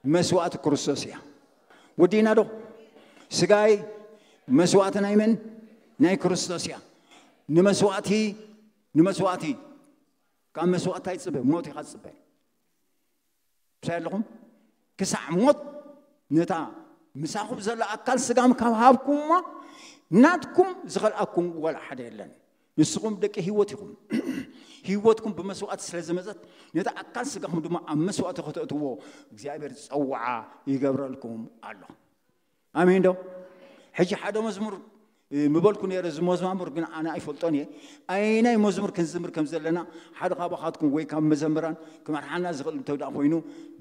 መስዋእቲ ክርስቶስ እያ ወዲና ዶ ስጋይ መስዋእቲ ናይ መን ናይ ክርስቶስ እያ ንመስዋእቲ ንመስዋእቲ ካብ መስዋእቲ ኣይፅበ ሞት ኢኻ ፅበ ምሳይ ኣለኹም ክሳዕ ሞት ነታ ምሳኹም ዘሎ ኣካል ስጋም ካብ ሃብኩምሞ ናትኩም ዝኸልኣኩም ወላ ሓደ የለን ንስኹም ደቂ ህይወት ኢኹም ህይወትኩም ብመስዋእቲ ስለ ዝመፀት ነቲ ኣካል ስጋኹም ድማ ኣብ መስዋእቲ ከተእትዎ እግዚኣብሔር ዝፀውዓ ይገብረልኩም ኣሎ ኣሜን ዶ ሕጂ ሓደ መዝሙር ምበልኩ ነይረ። እዚ መዝማሙር ግን ኣነ ኣይፈልጦን እየ። ኣይናይ መዝሙር ክንዝምር ከም ዘለና ሓደ ካባኻትኩም ወይ ካብ መዘምራን ክመርሓና ዝኽእል እንተ ደኣ ኮይኑ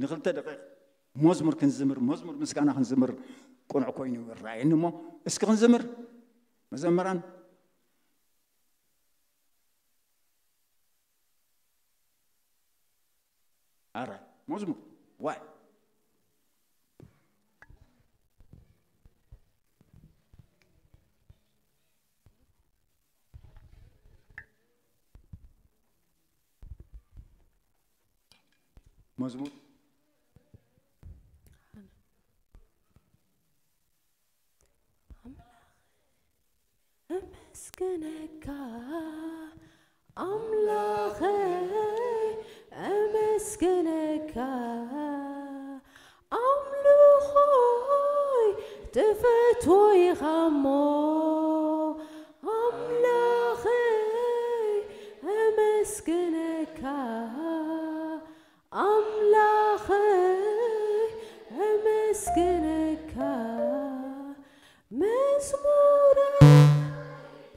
ንክልተ ደቂቕ መዝሙር ክንዝምር፣ መዝሙር ምስጋና ክንዝምር ቅኑዕ ኮይኑ ይረኣየኒ። እሞ እስኪ ክንዝምር መዘምራን። ኣረ መዝሙር ዋይ መዝሙር ኣምላኽ እመስግነካ፣ ኣምላኸይ እመስግነካ፣ ኣምልኾይ ትፈትዎ ኢኻ እሞ፣ ኣምላኸይ እመስግነካ፣ ኣምላኸይ እመስግነካ፣ መዝሙረ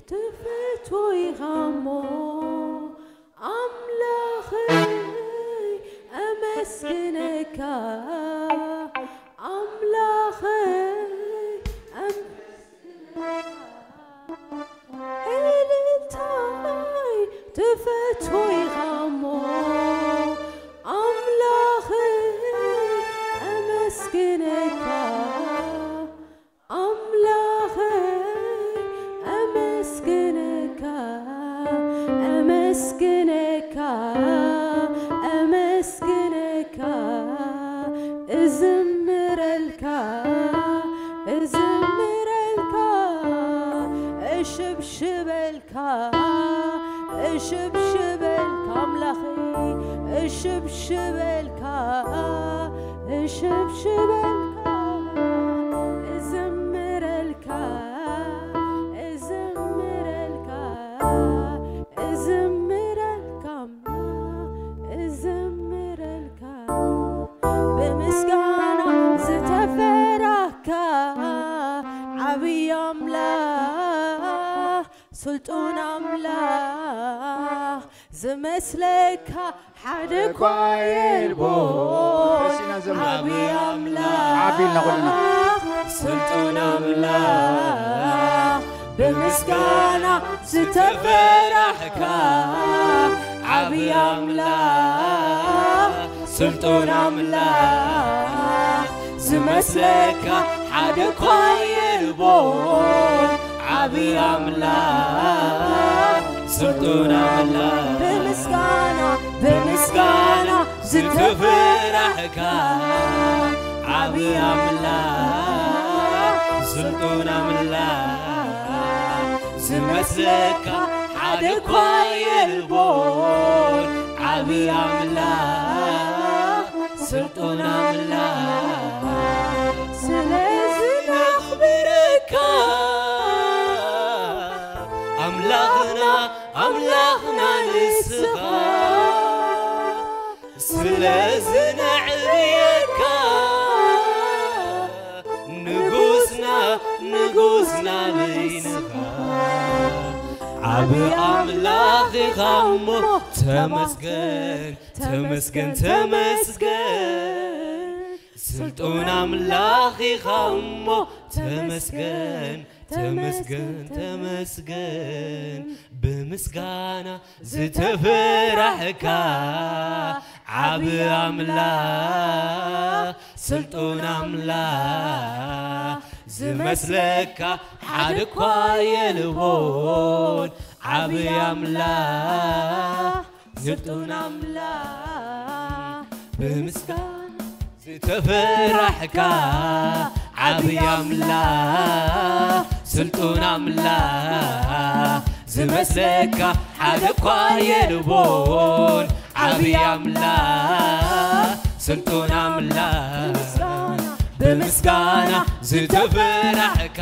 ትፈትዎ ኢኻ እሞ፣ ኣምላኸይ እመስግነካ፣ ኣምላኸይ እመስግነካ፣ እልልታይ ትፈትዎ ኢኻ እሞ፣ ኣምላኸይ እመስግነካ፣ ኣምላኸይ እመስግነካ፣ እመስግነካ፣ እመስግነካ፣ እዝምረልካ፣ እዝምረልካ፣ እሽብሽበልካ፣ እሽብሽበልካ ኣምላኸይ፣ እሽብሽበልካ፣ እሽብሽበልካ፣ እዝምረልካ፣ እዝምረልካ፣ እዝምረልካ ኣምላኽ፣ እዝምረልካ። ብምስጋና ዝተፈራህካ ዓብዪ ኣምላኽ፣ ስልጡን ኣምላኽ፣ ዝመስለካ ሓደ እኳ የልቦን። ደስ ኢና ዘምር። ዓብዪ ኣምላኽ፣ ዓቢ ኢልና ኩልና። ስልጡን ኣምላኽ፣ ብምስጋና ዝተፈራሕካ ዓብዪ ኣምላኽ፣ ስልጡን ኣምላኽ፣ ዝመስለካ ሓደ እኳ የልቦን። ዓብዪ ኣምላኽ፣ ስልጡን ኣምላኽ፣ ብምስጋና፣ ብምስጋና ዝተፈራሕካ ዓብዪ ኣምላኽ፣ ስልጡን ኣምላኽ፣ ዝመስለካ ሓደ እኳ የልቦን። ዓብዪ ኣምላኽ፣ ስልጡን ኣምላኽ፣ ስለዚ ነኽብረካ ኣምላኽና፣ ኣምላኽና ንስኻ። ስለዚ ነዕብየካ ንጉስና፣ ንጉስና በይንኻ። ዓቢ ኣምላኽ ኢኻ እሞ ተመስገን፣ ተመስገን፣ ተመስገን። ስልጡን ኣምላኽ ኢኻ እሞ ተመስገን፣ ተመስገን፣ ተመስገን። ብምስጋና ዝተፈራሕካ ዓቢ ኣምላኽ፣ ስልጡን ኣምላኽ፣ ዝመስለካ ሓደ እኳ የልቦን። ዓቢ ኣምላኽ፣ ስልጡን ኣምላኽ፣ ብምስጋና ዝተፈራሕካ ዓቢ ኣምላኽ፣ ስልጡን ኣምላኽ፣ ዝመስለካ ሓደ እኳ የልቦን። ዓቢ ኣምላኽ፣ ስልጡን ኣምላኽ፣ ብምስጋና ዝተፈራሕካ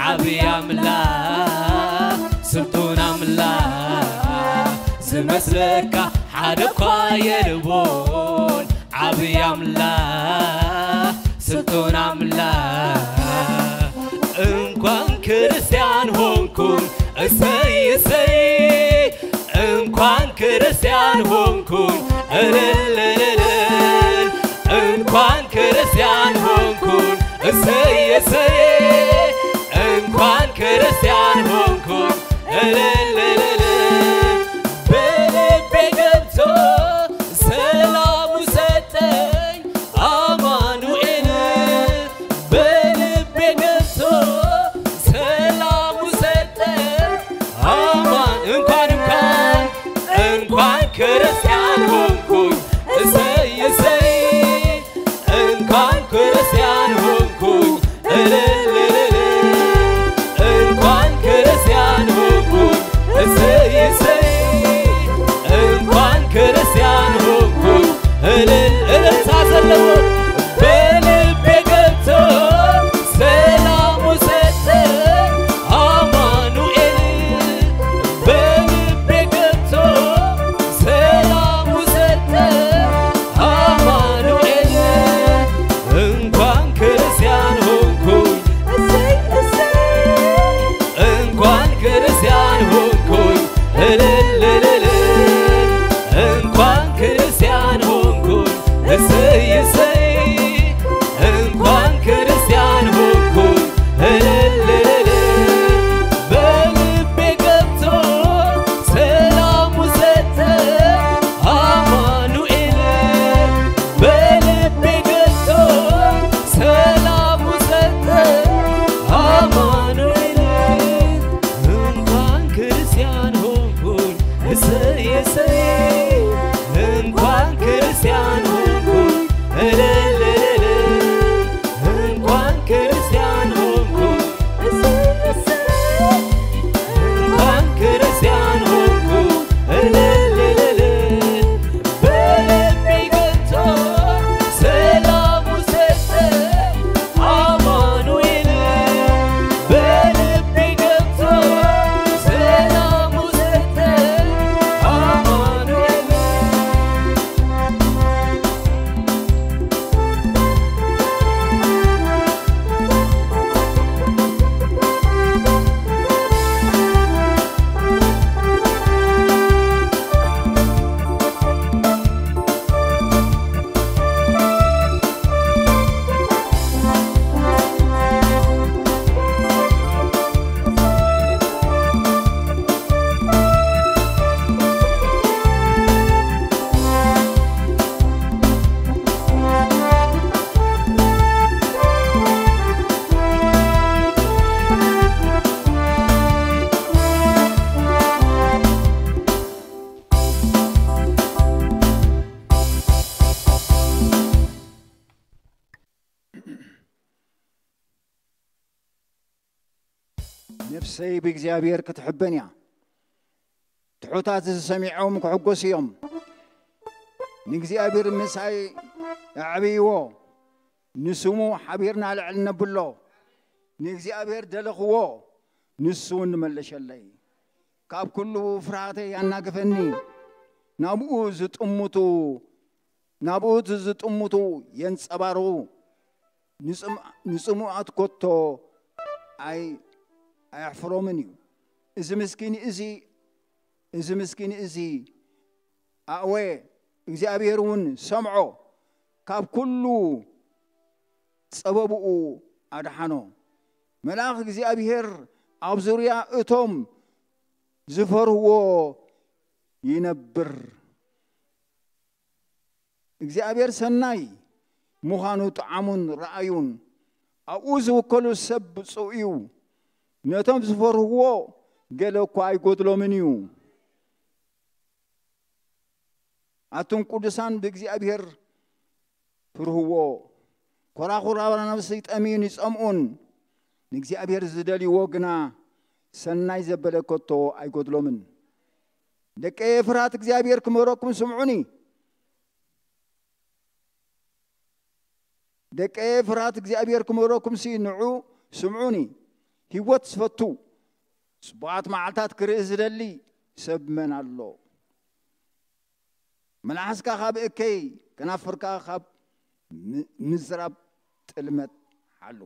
ዓቢ ኣምላኽ፣ ስልጡን ኣምላኽ፣ ዝመስለካ ሓደ እኳ የልቦን። ዓቢ ኣምላኽ፣ ስልጡን ኣምላኽ፣ እንኳን ክርስቲያን ሆንኩኝ እሰይ እሰይ፣ እንኳን ክርስቲያን ሆንኩኝ እልል እልል፣ እንኳን ክርስቲያን ሆንኩኝ እሰይ እሰይ፣ እንኳን ክርስቲያን ሆንኩኝ እልል እልል። በልቤ ገብቶ ሰላሙ ሰጠኝ አማኑኤል፣ በልቤ ገብቶ ሰላሙ ሰጠኝ አማን። እንኳን እንኳን እንኳን ክርስቲያን ሆንኩኝ እሰይ እሰይ፣ እንኳን ክርስቲያን ሆንኩኝ እልል እልል፣ እንኳን ክርስቲያን ሆንኩኝ እሰይ እሰይ፣ እንኳን ክርስቲያን ሆንኩኝ እልል። እልልታ ዘለዎ በልቤ ገብቶ ሰላሙ ሰጠኝ አማኑኤል፣ በልቤ ገብቶ ሰላሙ ሰጠኝ አማኑኤል። እንኳን ክርስቲያን ሆንኩኝ እሰይ እሰይ፣ እንኳን ክርስቲያን ሆንኩኝ እልል እልል፣ እንኳን ክርስቲያን ሆንኩኝ እሰይ እሰይ፣ እንኳን ክርስቲያን ሆንኩኝ እልል እልል። በልቤ ገብቶ ሰላሙ ሰጠ አማኑኤል፣ በልቤ ገብቶ ሰላሙ ሰጠ አማኑኤል። እንኳን ክርስቲያን ሆንኩኝ እሰይ እሰይ፣ እንኳን ክርስቲያን ሆንኩኝ እልል እልል፣ እንኳን ክርስቲያን ሆንኩኝ እሰይ እሰይ፣ እንኳን ክርስቲያን ሆንኩኝ እልል እልል። በልቤ ገብቶ ሰላሙ ሰጠ አማኑኤል፣ በልቤ ገብቶ ሰላሙ ሰጠ አማኑኤል። ነፍሰይ ብእግዚኣብሔር ክትሕበን እያ። ትሑታት እዚ ሰሚዖም ክሕጎሱ እዮም። ንእግዚኣብሔር ምሳይ ኣዕብይዎ፣ ንስሙ ሓቢርና ልዕል ነብሎ። ንእግዚኣብሔር ደለኽዎ፣ ንሱ እውን ንመለሸለይ። ካብ ኩሉ ፍርሃተይ ያናግፈኒ። ናብኡ ዝጥምቱ፣ ናብኡ ዝጥምቱ የንጸባርቑ። ንጽም-፣ ንጽሙኣት ኮቶ ኣይ-፣ ኣየሕፍሮምን እዩ። እዚ ምስኪን እዚ፣ እዚ ምስኪን እዚ ኣእወ፣ እግዚኣብሔር እውን ሰምዖ፣ ካብ ኩሉ ጸበብኡ ኣድሓኖ። መልኣኽ እግዚኣብሔር ኣብ ዙርያ እቶም ዝፈርህዎ ይነብር። እግዚኣብሔር ሰናይ ምዃኑ ጥዓሙን ረኣዩን፣ ኣብኡ ዝውከሉ ሰብ ብፁዕ እዩ። ነቶም ዝፈርህዎ ገለ እኳ ኣይጎድሎምን እዩ። ኣቱም ቅዱሳን ብእግዚኣብሔር ፍርህዎ። ኮራኹር ኣናብስ ይጠምዩን ይጸምኡን፣ ንእግዚኣብሔር ዝደልይዎ ግና ሰናይ ዘበለ ከቶ ኣይጎድሎምን። ደቀየ ፍርሃት እግዚኣብሔር ክምህረኩም ስምዑኒ። ደቀየ ፍርሃት እግዚኣብሔር ክምህረኩም ሲ ንዑ ስምዑኒ። ህይወት ዝፈቱ ጽቡቓት መዓልታት ክርኢ ዝደሊ ሰብ መን ኣሎ? መልሓስካ ካብ እከይ፣ ከናፍርካ ካብ ም-፣ ምዝራብ ጥልመት ሓሉ።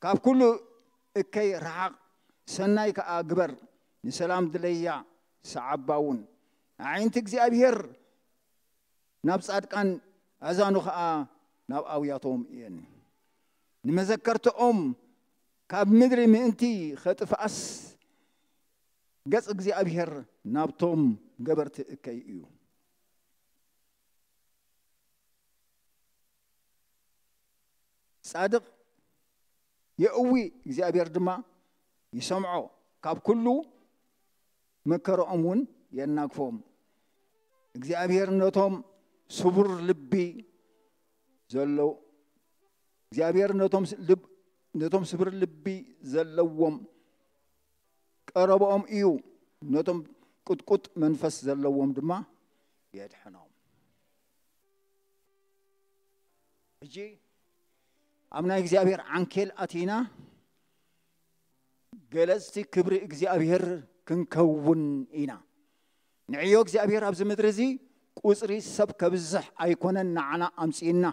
ካብ ኩሉ እከይ ረሓቕ፣ ሰናይ ከኣ ግበር፣ ንሰላም ድለያ፣ ሰዓባ እውን። ኣዒንቲ እግዚኣብሔር ናብ ጻድቃን፣ ኣእዛኑ ኸኣ ናብ ኣውያቶም እየን። ንመዘከርትኦም ካብ ምድሪ ምእንቲ ኸጥፍኣስ፣ ገጽ እግዚኣብሔር ናብቶም ገበርቲ እከይ እዩ። ጻድቕ የእዊ፣ እግዚኣብሔር ድማ ይሰምዖ፣ ካብ ኩሉ መከረኦም እውን የናግፎም። እግዚኣብሔር ነቶም ስቡር ልቢ ዘለዉ እግዚኣብሔር ነቶም ስ- ልብ ነቶም ስብር ልቢ ዘለዎም ቀረብኦም እዩ፣ ነቶም ቅጥቁጥ መንፈስ ዘለዎም ድማ የድሕኖም። ሕጂ ኣብ ናይ እግዚኣብሔር ዓንኬል ኣቲና ገለጽቲ ክብሪ እግዚኣብሔር ክንከውን ኢና። ንዕዮ እግዚኣብሔር ኣብዚ ምድሪ እዚ ቁጽሪ ሰብ ከብዝሕ ኣይኮነን ንዓና ኣምጺእና።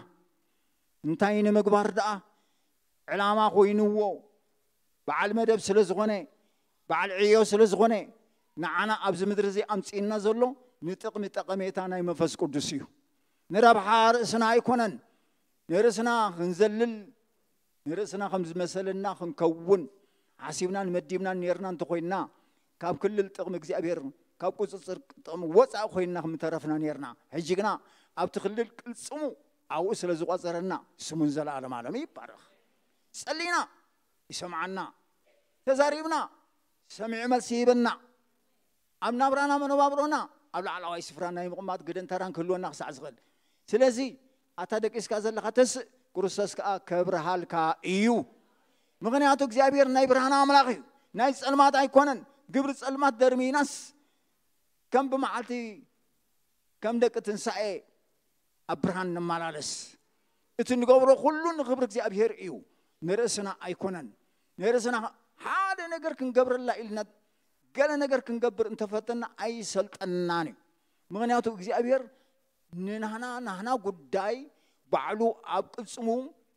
እንታይ ንምግባር ደኣ ዕላማ ኮይንዎ በዓል መደብ ስለ ዝኾነ በዓል ዕዮ ስለ ዝኾነ ንዓና ኣብዚ ምድሪ እዚ ኣምጺእና ዘሎ ንጥቕሚ ጠቐሜታ ናይ መንፈስ ቅዱስ እዩ። ንረብሓ ርእስና ኣይኮነን። ንርእስና ክንዘልል ንርእስና ከም ዝመሰለና ክንከውን ሓሲብናን መዲብናን ነርና እንተኾይንና ካብ ክልል ጥቕሚ እግዚኣብሔር ካብ ቁፅፅር ጥቕሚ ወፃኢ ኮይንና ከምተረፍና ነርና። ሕጂ ግና ኣብቲ ክልል ቅልፅሙ ኣብኡ ስለ ዝቆፀረና ስሙን ዘለኣለም ኣለም ይባረኽ። ጸሊና ይሰምዓና፣ ተዛሪብና ሰሚዑ መልሲ ይህበና። ኣብ ናብራና መነባብሮና ኣብ ላዕላዋይ ስፍራ ናይ ምቕማጥ ግደን ተራን ክህልወና ክሳዕ ዝኽእል። ስለዚ ኣታ ደቂስካ ዘለኻ ተስእ፣ ክርስቶስ ከኣ ከብርሃልካ እዩ። ምኽንያቱ እግዚኣብሔር ናይ ብርሃን ኣምላኽ እዩ፣ ናይ ጸልማት ኣይኮነን። ግብሪ ጸልማት ደርሚናስ ከም ብመዓልቲ ከም ደቂ ትንሳኤ ኣብ ብርሃን ንመላለስ። እቲ ንገብሮ ኩሉ ንኽብሪ እግዚኣብሔር እዩ፣ ንርእስና ኣይኮነን። ንርእስና ሓደ ነገር ክንገብረላ ኢልና ገለ ነገር ክንገብር እንተፈተና ኣይሰልጠናን እዩ። ምኽንያቱ እግዚኣብሔር ንናህና ናህና ጉዳይ ባዕሉ ኣብ ቅልጽሙ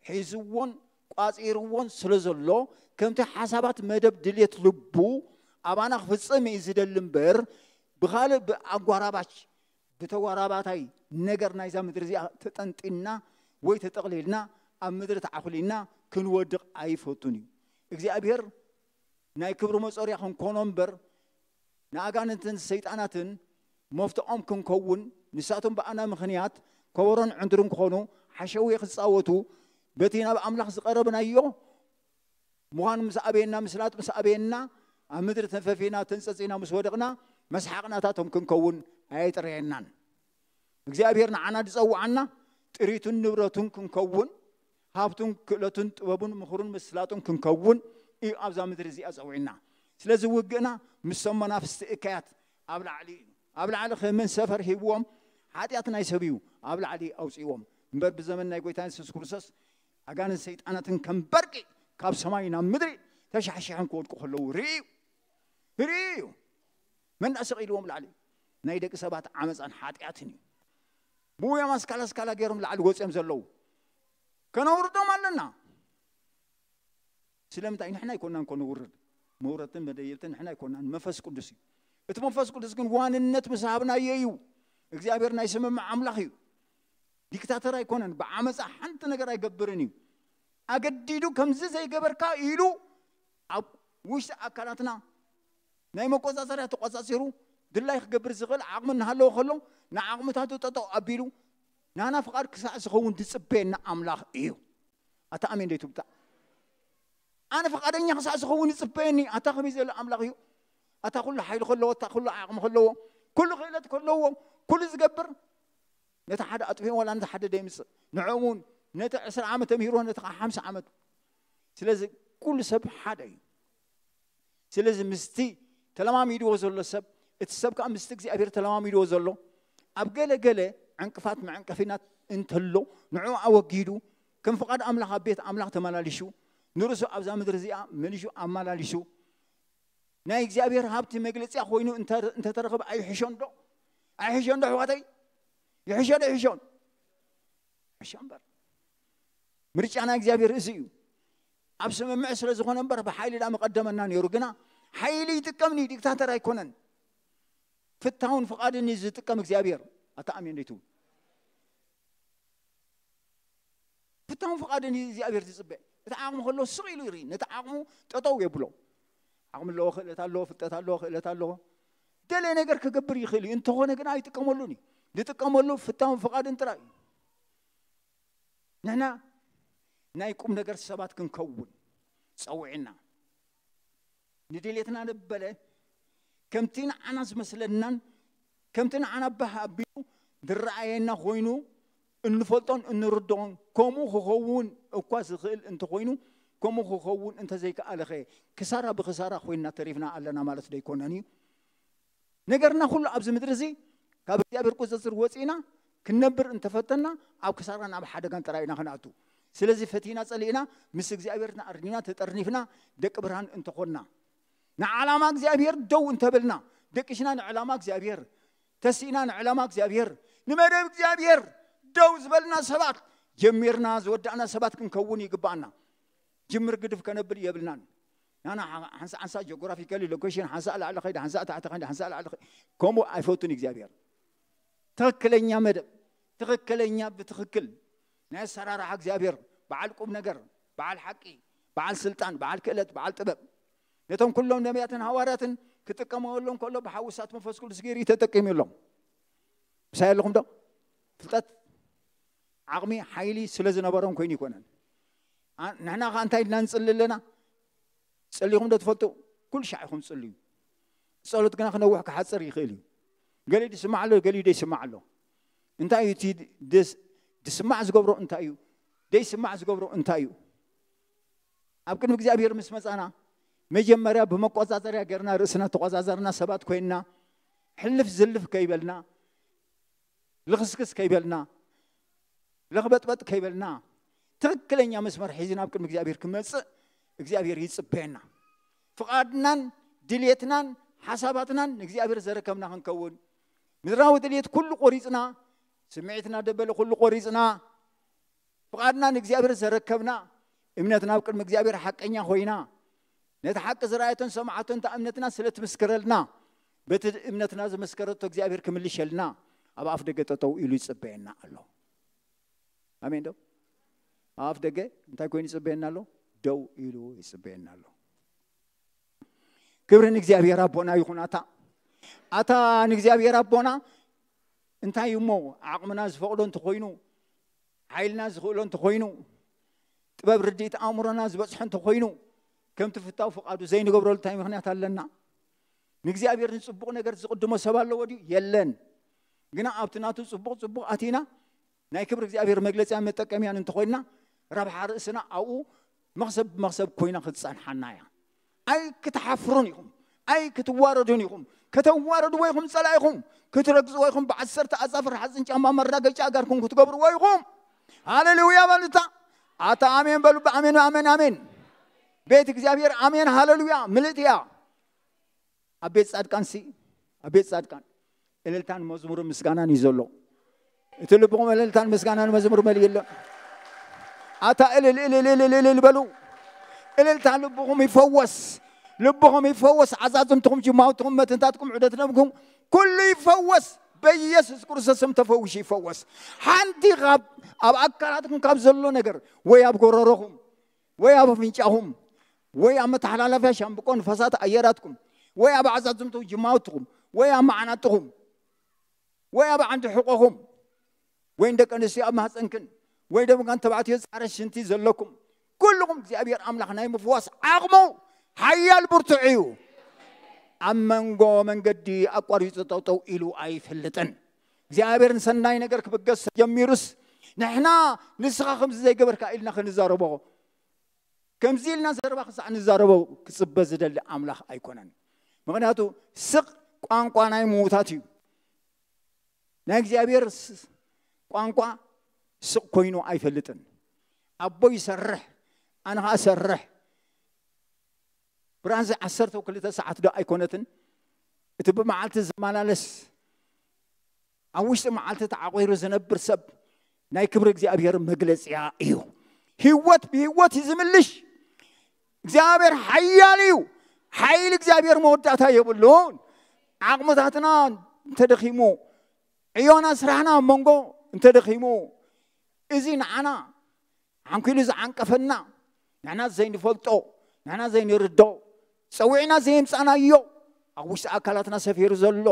ሒዝዎን ቋጺርዎን ስለ ዘሎ ከምቲ ሓሳባት መደብ ድልየት ልቡ ኣባና ክፍጽም እዩ ዝደሊ እምበር ብኻልእ ብኣጓራባች ብተጓራባታይ ነገር ናይዛ ምድሪ እዚኣ ተጠንጢና ወይ ተጠቕሊልና ኣብ ምድሪ ተዓኹሊና ክንወድቕ ኣይፈቱን እዩ። እግዚኣብሔር ናይ ክብሪ መጾርያ ክንኮኖ እምበር ንኣጋንንትን ሰይጣናትን መፍትዖም ክንከውን ንሳቶም ብኣና ምኽንያት ከበሮን ዕንድርን ክኾኑ ሓሸውየ ክጻወቱ በቲ ናብ ኣምላኽ ዝቐረብናዮ ምዃን ምስ ኣበየና ምስላጥ ምስ ኣበየና ኣብ ምድሪ ተንፈፊና ተንጸጺና ምስ ወደቕና መስሓቕ ናታቶም ክንከውን ኣየጥረየናን። እግዚኣብሔር ንዓና ዝጸውዓና ጥሪቱን ንብረቱን ክንከውን ሃብቱን ክእለቱን ጥበቡን ምኽሩን ምስላጡን ክንከውን እዩ ኣብዛ ምድሪ እዚኣ ጸውዒና። ስለዚ ውግእና ምስቶም መናፍስቲ እከያት ኣብ ላዕሊ እዩ። ኣብ ላዕሊ ከመን ሰፈር ሂብዎም ሓጢኣት ናይ ሰብ እዩ ኣብ ላዕሊ ኣውፅእዎም እምበር ብዘመን ናይ ጎይታ የሱስ ክርስቶስ ኣጋንን ሰይጣናትን ከም በርቂ ካብ ሰማይ ናብ ምድሪ ተሻሕሽሖም ክወድቁ ከለዉ ርእዩ ርእዩ እዩ። መን ደኣ ሰቒልዎም ላዕሊ ናይ ደቂ ሰባት ዓመፃን ሓጢኣትን እዩ። ብኡ እዮም ኣስካላ ኣስካላ ገይሮም ላዕሊ ወፅኦም ዘለዉ። ከነውርዶም ኣለና። ስለምንታይ ንሕና ኣይኮናን ኮ ንውርድ መውረድትን መደየብትን ንሕና ኣይኮናን መንፈስ ቅዱስ እዩ። እቲ መንፈስ ቅዱስ ግን ዋንነት ምስ ሃብናዮ እዩ። እግዚኣብሔር ናይ ስምምዕ ኣምላኽ እዩ። ዲክታተር ኣይኮነን። ብዓመፃ ሓንቲ ነገር ኣይገብርን እዩ። ኣገዲዱ ከምዚ ዘይገበርካ ኢሉ ኣብ ውሽጢ ኣካላትና ናይ መቆፃፀርያ ተቆፃፂሩ ድላይ ክገብር ዝኽእል ዓቕሚ እናሃለዎ ከሎ ንዓቕምታቱ ጠጠው ኣቢሉ ናና ፍቓድ ክሳዕ ዝኸውን ዝፅበየና ኣምላኽ እዩ። ኣታ ኣሜን ደይትብታ ኣነ ፍቓደኛ ክሳዕ ዝኸውን ይፅበየኒ ኣታ ከመይ ዘሎ ኣምላኽ እዩ። ኣታ ኩሉ ሓይሊ ከለዎ ኣታ ኩሉ ዓቕሚ ከለዎ ኩሉ ክእለት ከለዎ ኩሉ ዝገብር ነቲ ሓደ ኣጥፊኡ ዋላ ነቲ ሓደ ደይምፅእ ንዕኡ እውን ነቲ ዕስራ ዓመት ተምሂሮ ነቲ ከዓ ሓምሳ ዓመት ስለዚ ኩሉ ሰብ ሓደ እዩ። ስለዚ ምስቲ ተለማሚድዎ ዘሎ ሰብ እቲ ሰብ ከዓ ምስቲ እግዚኣብሔር ተለማሚድዎ ዘሎ ኣብ ገለ ገለ ዕንቅፋት መዕንቀፊናት እንተሎ ንዕኡ ኣወጊዱ ከም ፍቓድ ኣምላኽ ኣብ ቤት ኣምላኽ ተመላሊሹ ንርእሱ ኣብዛ ምድሪ እዚኣ መሊሹ ኣመላሊሹ ናይ እግዚኣብሔር ሃብቲ መግለፂያ ኮይኑ እንተ- እንተተረኸበ ኣይሕሾን ዶ? ኣይሕሾን ዶ ኣሕዋተይ? ይሕሾ ዶ ይሕሾን? ሕሾ እምበር ምርጫ ናይ እግዚኣብሔር እዚ እዩ። ኣብ ስምምዕ ስለ ዝኾነ እምበር ብሓይሊ ዳ መቐደመና ነይሩ። ግና ሓይሊ ይጥቀምኒ፣ ዲክታተር ኣይኮነን። ፍታውን ፍቓድን እዩ ዝጥቀም እግዚኣብሔር። ኣታ ኣሜን ዶ ይትብሉ? ፍታውን ፍቓድን እዩ እግዚኣብሔር ዝፅበ። እቲ ዓቕሙ ከሎ ስቕ ኢሉ ይርኢ፣ ነቲ ዓቕሙ ጠጠው የብሎ። ዓቕሚ ኣለዎ፣ ክእለት ኣለዎ፣ ፍልጠት ኣለዎ፣ ክእለት ኣለዎ። ደለየ ነገር ክገብር ይኽእል እዩ፣ እንተኾነ ግን ኣይጥቀመሉን እዩ። ዝጥቀመሉ ፍታውን ፍቓድን ጥራይ እዩ። ንሕና ናይ ቁም ነገር ሰባት ክንከውን ጸዊዕና፣ ንድሌትና ነበለ ከምቲ ንዓና ዝመስለናን ከምቲ ንዓና ባህ ኣቢሉ ዝረኣየና ኮይኑ እንፈልጦን እንርድኦን ከምኡ ክኸውን እኳ ዝኽእል እንተኾይኑ፣ ከምኡ ክኸውን እንተዘይከኣለኸ ክሳራ ብክሳራ ኮይንና ተሪፍና ኣለና ማለት ዶ ኣይኮነን እዩ? ነገርና ኩሉ ኣብዚ ምድሪ እዚ ካብ እግዚኣብሔር ቁፅፅር ወፂእና ክንነብር እንተፈተና ኣብ ክሳራን ኣብ ሓደጋን ጥራይ ኢና ክንኣቱ። ስለዚ ፈቲና ጸሊእና ምስ እግዚኣብሔር ተኣርኒና ተጠርኒፍና ደቂ ብርሃን እንተኾንና፣ ንዓላማ እግዚኣብሔር ደው እንተበልና፣ ደቂሽና ንዕላማ እግዚኣብሔር፣ ተሲእና ንዕላማ እግዚኣብሔር፣ ንመደብ እግዚኣብሔር ደው ዝበልና ሰባት፣ ጀሚርና ዝወዳእና ሰባት ክንከውን ይግባኣና። ጅምር ግድፍ ከነብል የብልናን። ናና ሓንሳ ሓንሳ ጆግራፊካሊ ሎኬሽን ሓንሳ ላዕሊ ኸይዳ ሓንሳ ታሕቲ ኸይዳ ሓንሳ ላዕሊ ኸይዳ፣ ከምኡ ኣይፈቱን እግዚኣብሔር። ትኽክለኛ መደብ፣ ትኽክለኛ ብትኽክል ናይ ኣሰራርሓ እግዚኣብሔር፣ በዓል ቁም ነገር፣ በዓል ሓቂ፣ በዓል ስልጣን፣ በዓል ክእለት፣ በዓል ጥበብ፣ ነቶም ኩሎም ነቢያትን ሃዋርያትን ክጥቀመሎም ከሎ ብሓዊ እሳት መንፈስ ቅዱስ ገይሩ እዩ ተጠቂሙሎም። ምሳይ ኣለኹም ዶ? ፍልጠት፣ ዓቕሚ፣ ሓይሊ ስለ ዝነበሮም ኮይኑ ይኮነን። ኣ- ንሕና ከ እንታይ ኢልና ንጽሊ ኣለና? ጸሊኹም ዶ ትፈልጡ? ኩሉ ሻዕ ኢኹም ጽልዩ። ጸሎት ግና ክነውሕ ክሓጽር ይኽእል እዩ። ገሊኡ ዝስማዕ ኣሎ፣ ገሊኡ ደይስማዕ ኣሎ። እንታይ እዩ እቲ ደስ- ድስማዕ ዝገብሮ እንታይ እዩ? ደይስማዕ ዝገብሮ እንታይ እዩ? ኣብ ቅድሚ እግዚኣብሔር ምስ መጻና መጀመርያ ብመቆጻጸርያ ገርና ርእስና ተቆጻጸርና ሰባት ኮይንና፣ ሕልፍ ዝልፍ ከይበልና፣ ልኽስክስ ከይበልና፣ ለኽበጥበጥ ከይበልና፣ ትኽክለኛ መስመር ሒዝና ኣብ ቅድሚ እግዚኣብሔር ክመጽእ እግዚኣብሔር ይጽበየና። ፍቓድናን ድሌትናን ሓሳባትናን ንእግዚኣብሔር ዘረከብና ክንከውን፣ ምድራዊ ድሌት ኩሉ ቆሪጽና፣ ስምዒትና ደበለ ኩሉ ቆሪጽና፣ ፍቓድና ንእግዚኣብሔር ዘረከብና፣ እምነትና ኣብ ቅድሚ እግዚኣብሔር ሓቀኛ ኮይና፣ ነቲ ሓቂ ዝረኣየቶን ሰማዓቶን እታ እምነትና ስለ ትምስክረልና፣ በቲ እምነትና ዝመስከረቶ እግዚኣብሔር ክምልሸልና ኣብ ኣፍ ደገ ጠጠው ኢሉ ይጽበየና ኣሎ። ኣሜን ዶ? ኣብ ኣፍ ደገ እንታይ ኮይኑ ይጽበየና ኣሎ? ደው ኢሉ ይጽበየና ኣሎ። ክብሪ ንእግዚኣብሔር ኣቦና ይኹን። ኣታ ኣታ ንእግዚኣብሔር ኣቦና እንታይ እዩ እሞ ዓቕምና ዝፈቕዶ እንተኾይኑ፣ ሓይልና ዝኽእሎ እንተኾይኑ፣ ጥበብ ርድኢት ኣእምሮና ዝበጽሖ እንተኾይኑ፣ ከምቲ ፍታው ፍቓዱ ዘይንገብረሉ እንታይ ምኽንያት ኣለና? ንእግዚኣብሔር ንጽቡቕ ነገር ዝቕድሞ ሰብ ኣለዎ ድዩ? የለን። ግና ኣብቲ ናቱ ጽቡቕ ጽቡቕ ኣቲና ናይ ክብሪ እግዚኣብሔር መግለጽያን መጠቀምያን እንተኾይንና፣ ረብሓ ርእስና ኣብኡ መኽሰብ ብመኽሰብ ኮይና ክትጸንሓና እያ። ኣይ ክትሓፍሩን ኢኹም፣ ኣይ ክትዋረዱን ኢኹም። ከተዋረድዎ ኢኹም ጸላኢኹም፣ ክትረግጽዎ ኢኹም ብዓሰርተ ኣጻፍር ሓጽን ጫማ መራገጫ ኣጋርኩም ክትገብርዎ ኢኹም። ሃሌሉያ በሉታ። ኣታ ኣሜን በሉ። ብኣሜን ኣሜን ኣሜን። ቤት እግዚኣብሔር ኣሜን ሃሌሉያ ምልእቲ እያ። ኣብ ቤት ጻድቃን ሲ ኣብ ቤት ጻድቃን እልልታን መዝሙርን ምስጋናን እዩ ዘሎ። እቲ ልብኹም እልልታን ምስጋናን መዝሙር መሊእሎ። ኣታ እልል እልል እልል እልል በሉ። እልልታ ልብኹም ይፈወስ፣ ልብኹም ይፈወስ። ዓዛዝምትኹም፣ ጅማውትኹም፣ መትንታትኩም፣ ዑደት ነብኩም ኩሉ ይፈወስ። በኢየሱስ ክርስቶስ ስም ተፈውሽ ይፈወስ። ሓንቲ ካብ ኣብ ኣካላትኩም ካብ ዘሎ ነገር ወይ ኣብ ጎረሮኹም ወይ ኣብ ኣፍንጫኹም ወይ ኣብ መተሓላለፊያ ሻምብቆ ንፈሳት ኣየራትኩም ወይ ኣብ ኣዕዛዝምቱ ጅማውትኹም ወይ ኣብ መዓናጥኹም ወይ ኣብ ዓንዲ ሕቆኹም ወይ ደቂ ኣንስትዮ ኣብ ማህፀንክን ወይ ደምጋን ተባዕትዮ ፃረ ሽንቲ ዘለኩም ኩልኹም እግዚኣብሔር ኣምላኽ ናይ ምፍዋስ ዓቕሙ ሓያል ብርቱዕ እዩ። ኣብ መንጎ መንገዲ ኣቋሪፁ ጠጠው ኢሉ ኣይፈልጥን። እግዚኣብሔር ንሰናይ ነገር ክብገስ ተጀሚሩስ ንሕና ንስኻ ከምዚ ዘይገበርካ ኢልና ክንዛረቦ ከምዚ ኢልና ዘረባ ክሳዕ ንዛረቦ ክፅበ ዝደሊ ኣምላኽ ኣይኮነን። ምኽንያቱ ስቕ ቋንቋ ናይ ምዉታት እዩ። ናይ እግዚኣብሔር ስ- ቋንቋ ስቕ ኮይኑ ኣይፈልጥን። ኣቦ ይሰርሕ፣ ኣነ ኸዓ ሰርሕ። ብራንዚ ዓሰርተ ክልተ ሰዓት ዶ ኣይኮነትን? እቲ ብመዓልቲ ዝመላለስ ኣብ ውሽጢ መዓልቲ ተዓቑሩ ዝነብር ሰብ ናይ ክብሪ እግዚኣብሔር መግለጽያ እዩ። ህይወት ብህይወት እዩ ዝምልሽ። እግዚኣብሔር ሓያል እዩ። ሓይሊ እግዚኣብሔር መወዳእታ የብሉን። ዓቕምታትና እንተደኺሙ፣ ዕዮና ስራሕና ኣብ መንጎ እንተደኺሙ፣ እዚ ንዓና ዓንኪሉ ዝዓንቀፈና፣ ንሕና ዘይንፈልጦ፣ ንሕና ዘይንርዶ፣ ጸዊዕና ዘየምጻናዮ፣ ኣብ ውሽጢ ኣካላትና ሰፊሩ ዘሎ፣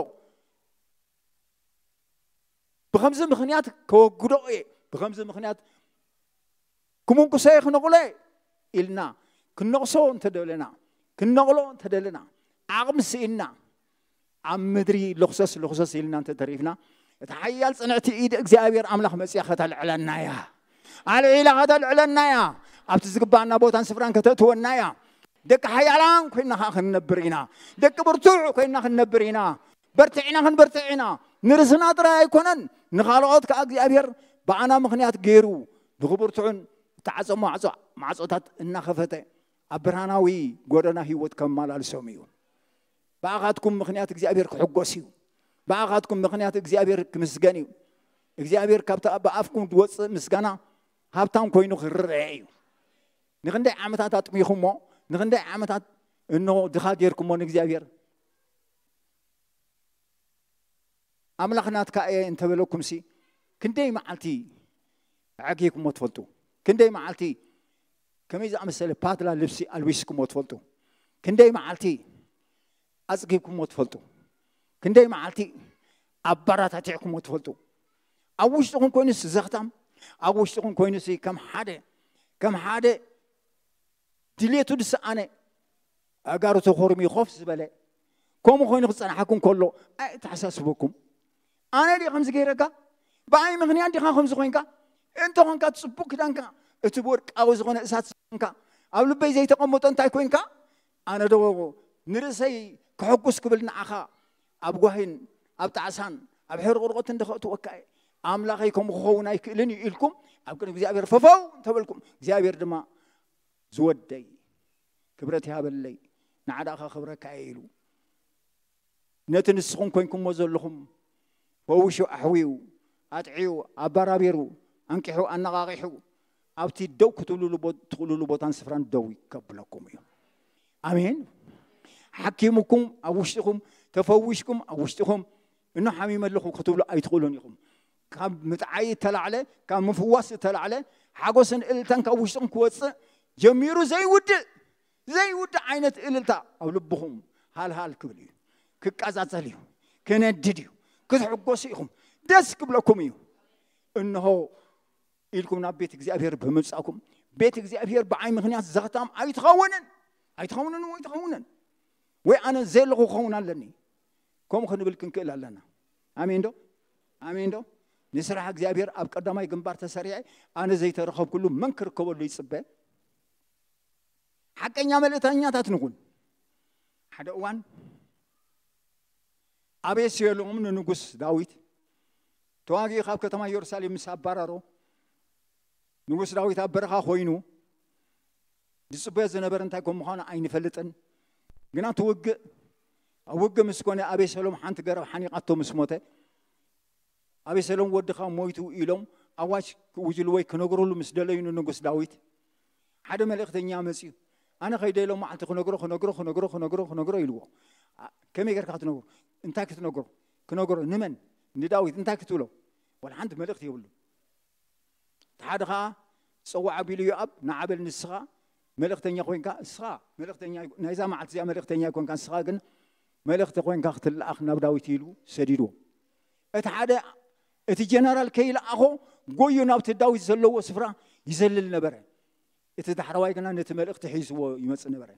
ብኸምዚ ምኽንያት ከወግዶ እየ፣ ብኸምዚ ምኽንያት ክምንኩሰ እየ፣ ክነቕሎ እየ ኢልና ክንነቕሶ እንተደለና፣ ክንነቕሎ እንተደለና፣ ዓቕሚ ስኢንና፣ ኣብ ምድሪ ልኽሰስ ልኽሰስ ኢልና እንተተሪፍና፣ እታ ሓያል ጽንዕቲ ኢድ እግዚኣብሔር ኣምላኽ መጺኣ ከተልዕለና እያ። ኣልዒላ ከተልዕለና እያ። ኣብቲ ዝግባኣና ቦታን ስፍራን ከተእትወና እያ። ደቂ ሓያላን ኮይንና ኸዓ ክንነብር ኢና። ደቂ ብርቱዕ ኮይንና ክንነብር ኢና። በርቲዕና ክንበርትዕ ኢና። ንርስና ጥራይ ኣይኮነን፣ ንኻልኦት ከኣ እግዚኣብሔር ብኣና ምኽንያት ገይሩ ንኽብርትዑን እተዓጸ ማዕጾ-፣ ማዕጾታት እናኸፈተ ኣብ ብርሃናዊ ጎደና ህይወት ከመላልሶም እዩ። ብኣኻትኩም ምኽንያት እግዚኣብሔር ክሕጎስ እዩ። ብኣኻትኩም ምኽንያት እግዚኣብሔር ክምስገን እዩ። እግዚኣብሔር ካብቲ ብኣፍኩም ዝወጽእ ምስጋና ሃብታም ኮይኑ ክረአ እዩ። ንኽንደይ ዓመታት ኣጥሚኹሞ፣ ንኽንደይ ዓመታት እንሆ ድኻ ጌርኩሞ ንእግዚኣብሔር። ኣምላኽ ናትካ እየ እንተበለኩምሲ፣ ክንደይ መዓልቲ ኣዕጊኩሞ ትፈልጡ? ክንደይ መዓልቲ ከመይ ዝኣመሰለ ፓትላ ልብሲ ኣልቢስኩሞ ትፈልጡ? ክንደይ መዓልቲ ኣጽጊብኩሞ ትፈልጡ? ክንደይ መዓልቲ ኣባራታቲዕኩሞ ትፈልጡ? ኣብ ውሽጥኹም ኮይኑስ ዘኽታም፣ ኣብ ውሽጥኹም ኮይኑሲ ከም ሓደ፣ ከም ሓደ ድሌቱ ዝሰኣነ፣ ኣእጋሩ ተኾርምዩ ኮፍ ዝበለ፣ ከምኡ ኮይኑ ክጸንሓኩም ከሎ ኣይተሓሳስበኩም። ኣነ ድየ ከምዚ ገይረካ? ብኣይ ምኽንያት ዲኻ ከምዚ ኮይንካ? እንተኾንካ እቲ ጽቡቕ ክዳንካ፣ እቲ ወርቃዊ ዝኾነ እሳት ዝኾንካ፣ ኣብ ልበይ ዘይተቐመጦ እንታይ ኮይንካ? ኣነ ዶ ንርእሰይ ከሐጉስ ክብል ንዓኻ ኣብ ጓሂን ኣብ ጣዕሳን ኣብ ሕርቕርቆትን ዶ ከእትወካ እየ? ኣምላኸይ ከምኡ ክኸውን ኣይክእልን እዩ ኢልኩም ኣብ ቅድሚ እግዚኣብሔር ፈፈው እንተበልኩም፣ እግዚኣብሔር ድማ ዝወደይ ክብረት ይሃበለይ፣ ንዓዳኻ ክብረካ እየ ኢሉ ነቲ ንስኹም ኮንኩሞ ዘለኹም ፈዊሹ ኣሕዊዩ ኣጥዕዩ ኣባራቢሩ ኣንቂሑ ኣነቓቒሑ ኣብቲ ደው ክትብልሉ ቦ-፣ ትኽእልሉ ቦታን ስፍራን ደው ከብለኩም እዩ። ኣሜን። ሓኪምኩም ኣብ ውሽጥኹም፣ ተፈዊሽኩም ኣብ ውሽጥኹም፣ እኖ ሓሚመ ኣለኹ ክትብሉ ኣይትኽእሉን ኢኹም። ካብ ምጥዓይ እተላዕለ፣ ካብ ምፍዋስ እተላዕለ ሓጎስን እልልታን ካብ ውሽጥኹም ክወፅእ ጀሚሩ ዘይውድእ ዘይውድእ ዓይነት እልልታ ኣብ ልብኹም ሃልሃል ክብል እዩ። ክቃጻጸል እዩ። ክነድድ እዩ። ክትሕጎሱ ኢኹም። ደስ ክብለኩም እዩ። እንሆ ኢልኩም ናብ ቤት እግዚኣብሔር ብምምጻእኩም፣ ቤት እግዚኣብሔር ብዓይ ምኽንያት ዘኽታም ኣይትኸውንን። ኣይትኸውንን ወይ ትኸውንን። ወይ ኣነ ዘለኹ ክኸውን ኣለኒ። ከምኡ ክንብል ክንክእል ኣለና። ኣሜን ዶ? ኣሜን ዶ? ንስራሕ እግዚኣብሔር ኣብ ቀዳማይ ግንባር ተሰሪዐ ኣነ ዘይተረኸብኩሉ መን ክርከበሉ ይጽበ? ሓቀኛ መልእክተኛታት ንኹን። ሓደ እዋን ኣቤሴሎም ንንጉስ ዳዊት ተዋጊኡ ካብ ከተማ ኢየሩሳሌም ምስ ኣባረሮ፣ ንጉስ ዳዊት ኣብ በረኻ ኮይኑ ዝጽበዮ ዝነበረ እንታይ ከም ምዃኑ ኣይንፈልጥን። ግና እቲ ውግእ፣ ኣብ ውግእ ምስ ኮነ ኣቤሴሎም ሓንቲ ገረብ ሓኒቓቶ ምስ ሞተ፣ ኣቤሴሎም ወድኻ ሞይቱ ኢሎም ኣዋጅ ክእውጅሉ ወይ ክነግሩሉ ምስ ደለዩ ንንጉስ ዳዊት ሓደ መልእክተኛ መጽዩ፣ ኣነ ከይደ ኢሎም መዓልቲ ክነግሮ፣ ክነግሮ፣ ክነግሮ፣ ክነግሮ፣ ክነግሮ ኢልዎ። ኣ-፣ ከመይ ጌርካ ክትነግሮ? እንታይ ክትነግሮ? ክነግሮ ንመን? ንዳዊት። እንታይ ክትብሎ? ዋላ ሓንቲ መልእክቲ የብሉ። እቲ ሓደ ኸዓ ጸዋዕ ኣቢሉ ዮኣብ፣ ንዓ በል ንስኻ መልእክተኛ ኮይንካ፣ ንስኻ መልእክተኛ፣ ናይዛ መዓልቲ እዚኣ መልእክተኛ ኣይኮንካ፣ ንስኻ ግን መልእክቲ ኮይንካ ክትለኣኽ ናብ ዳዊት ኢሉ ሰዲድዎ። እቲ ሓደ፣ እቲ ጀነራል ከይለኣኾ ጎዩ ናብቲ ዳዊት ዘለዎ ስፍራ ይዘልል ነበረ። እቲ ዳሕረዋይ ግና ነቲ መልእክቲ ሒዝዎ ይመጽእ ነበረ።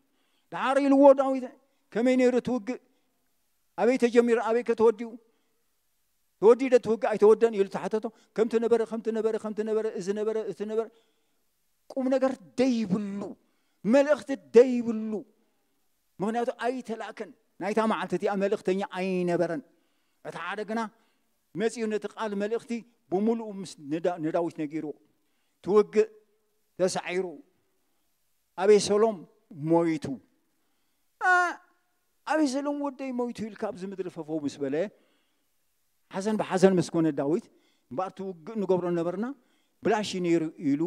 ደሓር ኢልዎ ዳዊት፣ ከመይ ነይሩ እቲ ውግእ? ኣበይ ተጀሚሩ? ኣበይ ከ ተወዲኡ? ተወዲኡ ዶ እቲ ውግእ ኣይተወደን? ኢሉ ተሓተቶ። ከምቲ ነበረ፣ ከምቲ ነበረ፣ ከምቲ ነበረ፣ እዚ ነበረ፣ እቲ ነበረ። ቁም ነገር ደይብሉ፣ መልእኽቲ ደይብሉ። ምኽንያቱ ኣይተላእከን። ናይታ መዓልቲ እቲኣ መልእኽተኛ ኣይነበረን። እቲ ሓደ ግና መጺኡ ነቲ ቃል መልእኽቲ ብምሉኡ ምስ ንዳ-፣ ንዳዊት ነጊርዎ። እቲ ውግእ ተሳዒሩ፣ ኣቤሰሎም ሞይቱ። ኣ-፣ ኣቤሰሎም ወደይ ሞይቱ ኢልካ ኣብዚ ምድሪ ፈፈው ምስ በለ፣ ሓዘን ብሓዘን ምስ ኮነ ዳዊት፣ እምበኣር እቲ ውግእ ንገብሮ ነበርና፣ ብላሽ እዩ ነይሩ ኢሉ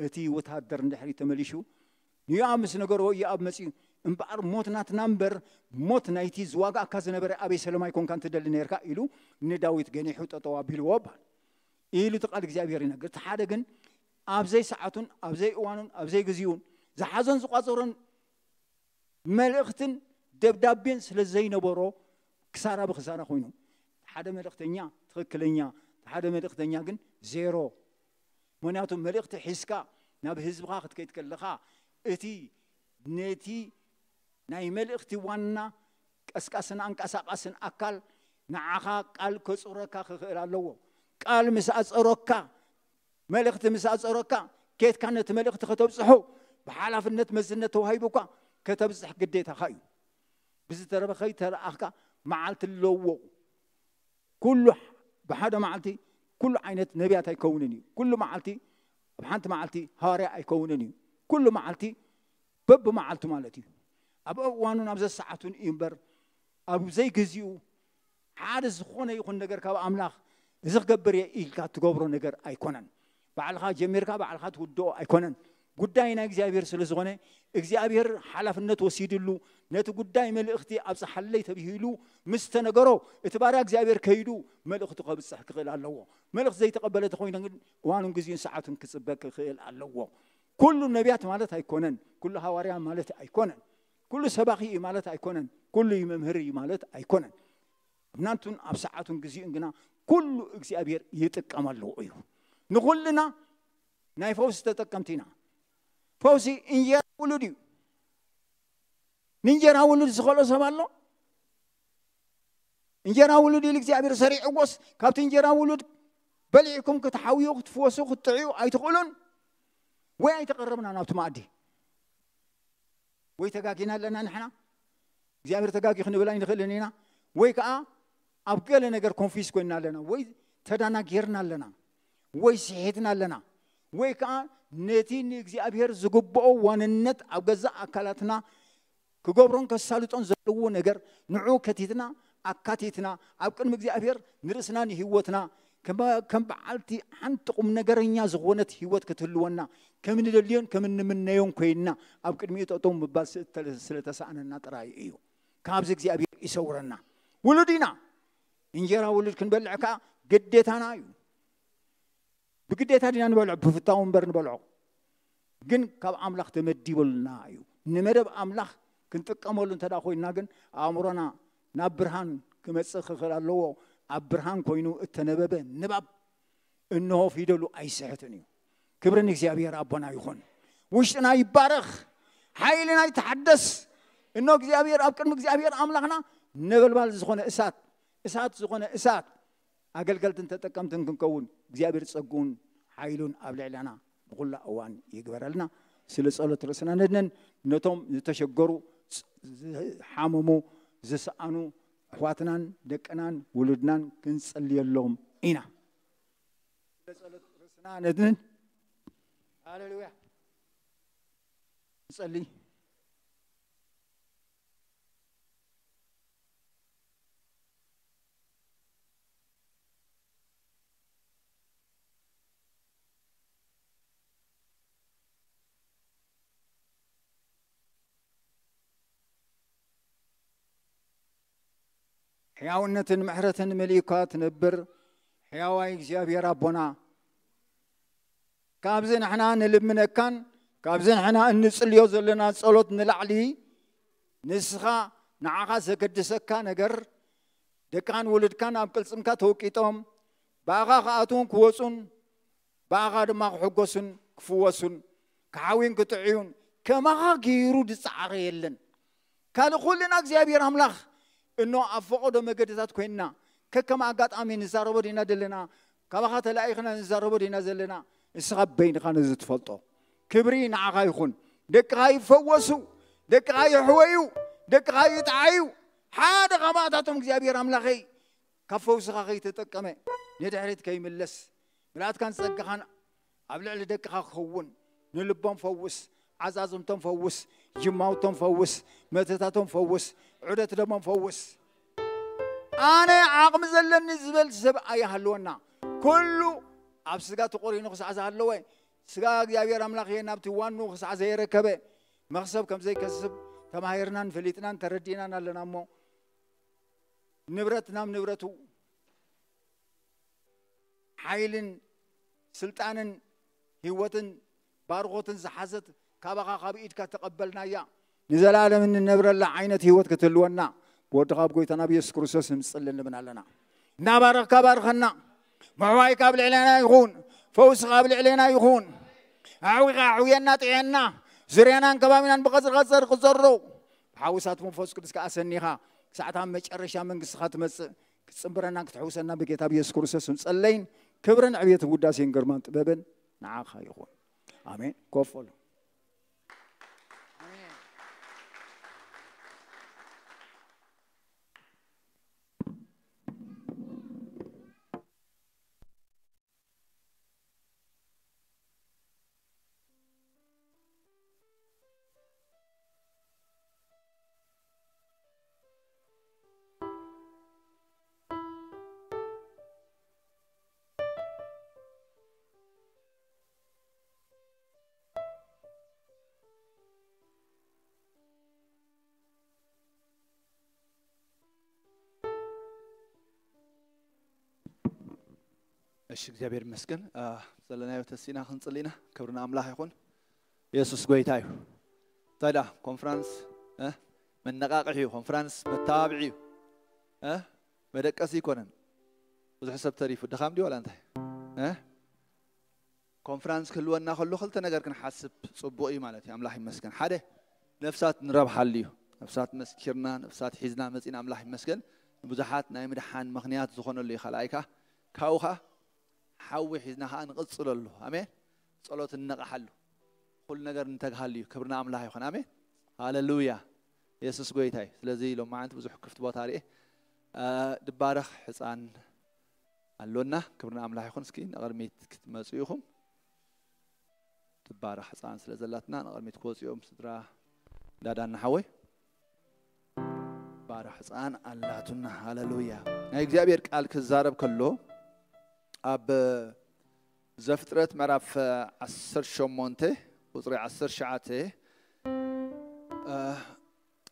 እቲ ወተሃደር እንድሕሪ ተመሊሹ፣ ንዮኣብ ምስ ነገርዎ፣ ኢዮኣብ መጺኡ፣ "እምበኣር ሞት ናትና እምበር፣ ሞት ናይቲ ዝዋጋእካ ዝነበረ ኣቤሰሎም ኣይኮንካን ትደሊ ነርካ?" ኢሉ ንዳዊት ገኒሑ ጠጠው ኣቢልዎ እባል። ኢሉ እቲ ቃል እግዚኣብሔር ይነግር። እቲ ሓደ ግን ኣብ ዘይሰዓቱን ኣብ ዘይእዋኑን ኣብ ዘይግዚኡን ዝሓዞን ዝቋጸሮን መልእኽትን ደብዳቤን ስለ ዘይነበሮ ክሳራ ብክሳራ ኮይኑ። ሓደ መልእኽተኛ ትኽክለኛ፣ ሓደ መልእኽተኛ ግን ዜሮ። ምኽንያቱ መልእኽቲ ሒዝካ ናብ ህዝብኻ ክትከይድ ከለኻ እቲ ነቲ ናይ መልእኽቲ ዋና ቀስቃስን ኣንቀሳቃስን ኣካል ንዓኻ ቃል ከጽረካ ክኽእል ኣለዎ። ቃል ምስ ኣጸረካ፣ መልእኽቲ ምስ ኣጸረካ፣ ኬትካ ነቲ መልእኽቲ ከተብጽሖ ብሓላፍነት መዝነት ተዋሂቡካ ከተብጽሕ ግዴታኻ እዩ። ብዝተረፈ ከይተረኣኽካ መዓልቲ ኣለዎ። ኩሉ ብሓደ መዓልቲ ኩሉ ዓይነት ነቢያት ኣይከውንን እዩ። ኩሉ መዓልቲ ኣብ ሓንቲ መዓልቲ ሃዋርያ ኣይከውንን እዩ። ኩሉ መዓልቲ በብመዓልቱ ማለት እዩ። ኣብ እዋኑን ኣብ ዘሰዓቱን እዩ እምበር ኣብ ዘይግዚኡ ሓደ ዝኾነ ይኹን ነገር ካብ ኣምላኽ እዚ ክገብር እየ ኢልካ ትገብሮ ነገር ኣይኮነን። ባዕልኻ ጀሚርካ ባዕልኻ ትውድኦ ኣይኮነን። ጉዳይ ናይ እግዚኣብሔር ስለ ዝኾነ እግዚኣብሔር ሓላፍነት ወሲድሉ ነቲ ጉዳይ መልእኽቲ ኣብጽሓለይ ተብሂሉ ምስ ተነገሮ እቲ ባርያ እግዚኣብሔር ከይዱ መልእኽቱ ከብጽሕ ክኽእል ኣለዎ። መልእኽቲ ዘይተቐበለ ተኾይኑ ግን እዋኑን ግዜን ሰዓቱን ክጽበ ክኽእል ኣለዎ። ኩሉ ነቢያት ማለት ኣይኮነን፣ ኩሉ ሃዋርያ ማለት ኣይኮነን፣ ኩሉ ሰባኺ እዩ ማለት ኣይኮነን፣ ኩሉ እዩ መምህር እዩ ማለት ኣይኮነን። ኣብ ናቱን ኣብ ሰዓቱን ግዜኡን ግና ኩሉ እግዚኣብሔር ይጥቀመሉ እዩ። ንኹልና ናይ ፈውሲ ተጠቀምቲ ኢና። ፈውሲ እንጀራ ውሉድ እዩ። ንእንጀራ ውሉድ ዝኸልኦ ሰብ ኣሎ? እንጀራ ውሉድ ኢሉ እግዚኣብሔር ሰሪዕዎስ ካብቲ እንጀራ ውሉድ በሊዕኩም ክትሓውዩ ክትፍወሱ ክትጥዕዩ ኣይትኽእሉን? ወይ ኣይተቐረብና ናብቲ መኣዲ? ወይ ተጋጊና ኣለና ንሕና? እግዚኣብሔር ተጋጊ ክንብል ኣይንኽእልን ኢና። ወይ ከዓ ኣብ ገለ ነገር ኮንፊስ ኮይና ኣለና፣ ወይ ተዳናጊርና ኣለና፣ ወይ ስሒትና ኣለና፣ ወይ ከዓ ነቲ ንእግዚኣብሔር ዝግብኦ ዋንነት ኣብ ገዛእ ኣካላትና ክገብሮን ከሳልጦን ዘለዎ ነገር ንዑ ከቲትና ኣካቲትና ኣብ ቅድሚ እግዚኣብሔር ንርእስና ንህይወትና ከም ከም በዓልቲ ሓንቲ ቁም ነገረኛ ዝኾነት ህይወት ክትህልወና ከም ንደልዮን ከም እንምነዮን ኮይንና ኣብ ቅድሚኡ ጠጠው ምባል ስለ ተሳእነና ጥራይ እዩ። ካብዚ እግዚኣብሔር ይሰውረና። ውሉድ ኢና። እንጀራ ውሉድ ክንበልዕ ከዓ ግዴታና እዩ። ብግዴታ ዲና ንበልዖ? ብፍታው እምበር ንበልዖ። ግን ካብ ኣምላኽ ተመዲቡልና እዩ። ንመደብ ኣምላኽ ክንጥቀመሉ እንተ ደኣ ኮይንና ግን ኣእምሮና ናብ ብርሃን ክመጽእ ክኽእል ኣለዎ። ኣብ ብርሃን ኮይኑ እተነበበ ንባብ እንሆ ፊደሉ ኣይስሕትን እዩ። ክብሪ ንእግዚኣብሔር ኣቦና ይኹን። ውሽጥና ይባረኽ፣ ሓይልና ይተሓደስ። እንሆ እግዚኣብሔር ኣብ ቅድሚ እግዚኣብሔር ኣምላኽና ነበልባል ዝኾነ እሳት፣ እሳት ዝኾነ እሳት ኣገልገልትን ተጠቀምትን ክንከውን እግዚኣብሔር ጸግኡን ሓይሉን ኣብ ልዕለና ብኹላ እዋን ይግበረልና። ስለ ጸሎት ርእስና ነድነን። ነቶም ዝተሸገሩ፣ ዝሓመሙ፣ ዝሰኣኑ ኣሕዋትናን ደቅናን ውሉድናን ክንጸልየሎም ኢና። ስለ ጸሎት ርእስና ነድነን። ሃሌሉያ። ንጸሊ። ሕያውነትን ምሕረትን መሊእኳ ትነብር ሕያዋይ እግዚኣብሔር ኣቦና፣ ካብዚ ንሕና ንልምነካን ካብዚ ንሕና እንጽልዮ ዘለና ጸሎት ንላዕሊ፣ ንስኻ ንዓኻ ዘገድሰካ ነገር፣ ደቅኻን ውሉድካን ኣብ ቅልጽምካ ተወቂጦም፣ ብኣኻ ክኣትዉን ክወጹን፣ ብኣኻ ድማ ክሕጎሱን ክፍወሱን፣ ክሓውዩን ክጥዕዩን፣ ከማኻ ገይሩ ዝጸዓረ የለን። ካልእ ኩልና እግዚኣብሔር ኣምላኽ እኖ ኣብ ፈቐዶ መገድታት ኮይንና፣ ከከም ኣጋጣሚ ንዛረቦ ዲና ዘለና፣ ካባኻ ተላኢኽና ንዛረቦ ዲና ዘለና፣ ንስኻ በይንኻ ነዚ ትፈልጦ። ክብሪ ንዓኻ ይኹን። ደቅኻ ይፈወሱ፣ ደቅኻ ይሕወዩ፣ ደቅኻ ይጥዓዩ። ሓደ ካባታቶም እግዚኣብሔር ኣምላኸይ ካብ ፈውስኻ ከይተጠቀመ ንድሕሪት ከይምለስ፣ ምልኣትካን ጸጋኻን ኣብ ልዕሊ ደቅኻ ክኸውን፣ ንልቦም ፈውስ፣ ዓዛዝምቶም ፈውስ፣ ጅማውቶም ፈውስ፣ መትታቶም ፈውስ፣ ዑደት ደሞም ፈውስ። ኣነ ዓቕሚ ዘለኒ ዝበል ሰብ ኣይሃልወና። ኩሉ ኣብ ስጋ ተቖሪኑ ክሳዕ ዝሃለወ፣ ስጋ እግዚኣብሔር ኣምላኽ እየ ናብቲ ዋንኡ ክሳዕ ዘየረከበ፣ መኽሰብ ከም ዘይከስብ ተማሂርናን ፈሊጥናን ተረዲእናን ኣለና። እሞ ንብረት ናብ ንብረቱ ሓይልን ስልጣንን ህይወትን ባርኾትን ዝሓዘት ካባኻ ካብ ኢድካ ተቐበልናያ ንዘለኣለም እንነብረላ ዓይነት ህይወት ክትህልወና ብወድኻ ኣብ ጎይታና ብየሱስ ክርስቶስ ንጽልን ንብን ኣለና። እናባረኽካ ባርኸና። ምዕዋይካ ኣብ ልዕሌና ይኹን። ፈውስኻ ኣብ ልዕሌና ይኹን። ኣዕዊኻ ኣዕውየና፣ ጥዕየና። ዙርያናን ከባቢናን ብቐጽሪ ቐጸር ክዘሩ ብሓውሳት መንፈስ ቅዱስ ከኣ ሰኒኻ ክሳዕታ መጨረሻ መንግስትኻ ትመጽእ ክትጽንብረናን ክትሕውሰና ብጌታ ብየሱስ ክርስቶስ ንጸለይን ክብርን ዕብየትን ውዳሴን ግርማን ጥበብን ንዓኻ ይኹን። ኣሜን። ኮፍ በሉ። እሺ፣ እግዚኣብሔር ይመስገን። አ፣ ዘለናዮ ተሲና ክንጽሊ ኢና። ክብሪ ንኣምላኽ ይኹን። የሱስ ጎይታ እዩ። እንታይ ደኣ ኮንፈረንስ፣ እ፣ መነቃቅሒ እዩ። ኮንፈረንስ መተባብዒ እዩ። እ፣ መደቀሲ ኣይኮነን። ብዙሕ ሰብ ተሪፉ ድኻም ድዩ ዋላ እንታይ? እ፣ ኮንፈረንስ ክህልወና ከሎ ክልተ ነገር ክንሓስብ ጽቡቕ እዩ ማለት እዩ። ኣምላኽ ይመስገን። ሓደ፣ ነፍሳት ንረብሓሉ እዩ። ነፍሳት መስኪርና፣ ነፍሳት ሒዝና መጺና፣ ኣምላኽ ይመስገን። ንብዙሓት ናይ ምድሓን ምኽንያት ዝኾነሉ እዩ። ካልኣይ ከኣ፣ ካብኡ ከኣ ሓዊ ሒዝና ከኣ ንቕጽለሉ። ኣሜን። ጸሎት ንነቕሓሉ። ኩሉ ነገር ንተግሃሉ እዩ። ክብሪ ንኣምላኽ ይኹን። ኣሜን። ሃሌሉያ። የሱስ ጎይታ እዩ። ስለዚ ሎማዓንቲ ብዙሕ ክፍቲ ቦታ ርኤ። አ፣ ድባረኽ ሕፃን ኣሎና። ክብሪ ንኣምላኽ ይኹን። እስኪ ንቕድሚት ክትመጹ ኢኹም። ትባረኽ ህፃን ስለ ዘላትና ንቕድሚት ክወፅኦም ስድራ ዳዳና ሓወይ። ትባረኽ ህፃን ኣላቱና። ሃሌሉያ። ናይ እግዚኣብሔር ቃል ክዛረብ ከሎ ኣብ ዘፍጥረት ምዕራፍ ዓሰርተ ሸሞንተ ቁፅሪ ዓሰርተ ትሽዓተ፣ እ፣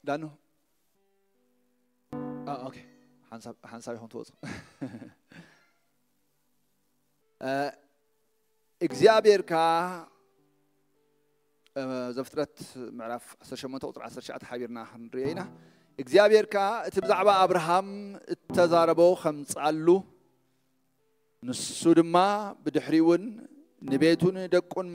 ዳኑ፣ አ፣ ኦኬ፣ ሓንሳብ፣ ሓንሳብ ይኹን ትወፁ። እ፣ እግዚኣብሔር ከኣ፣ እ፣ ዘፍጥረት ምዕራፍ ዓሰርተ ሸሞንተ ቁፅሪ ዓሰርተ ትሽዓተ ሓቢርና ክንሪኦ ኢና። እግዚኣብሔር ከኣ እቲ ብዛዕባ ኣብርሃም እተዛረቦ ከምጽኣሉ፣ ንሱ ድማ ብድሕሪኡ እውን ንቤቱን ደቁን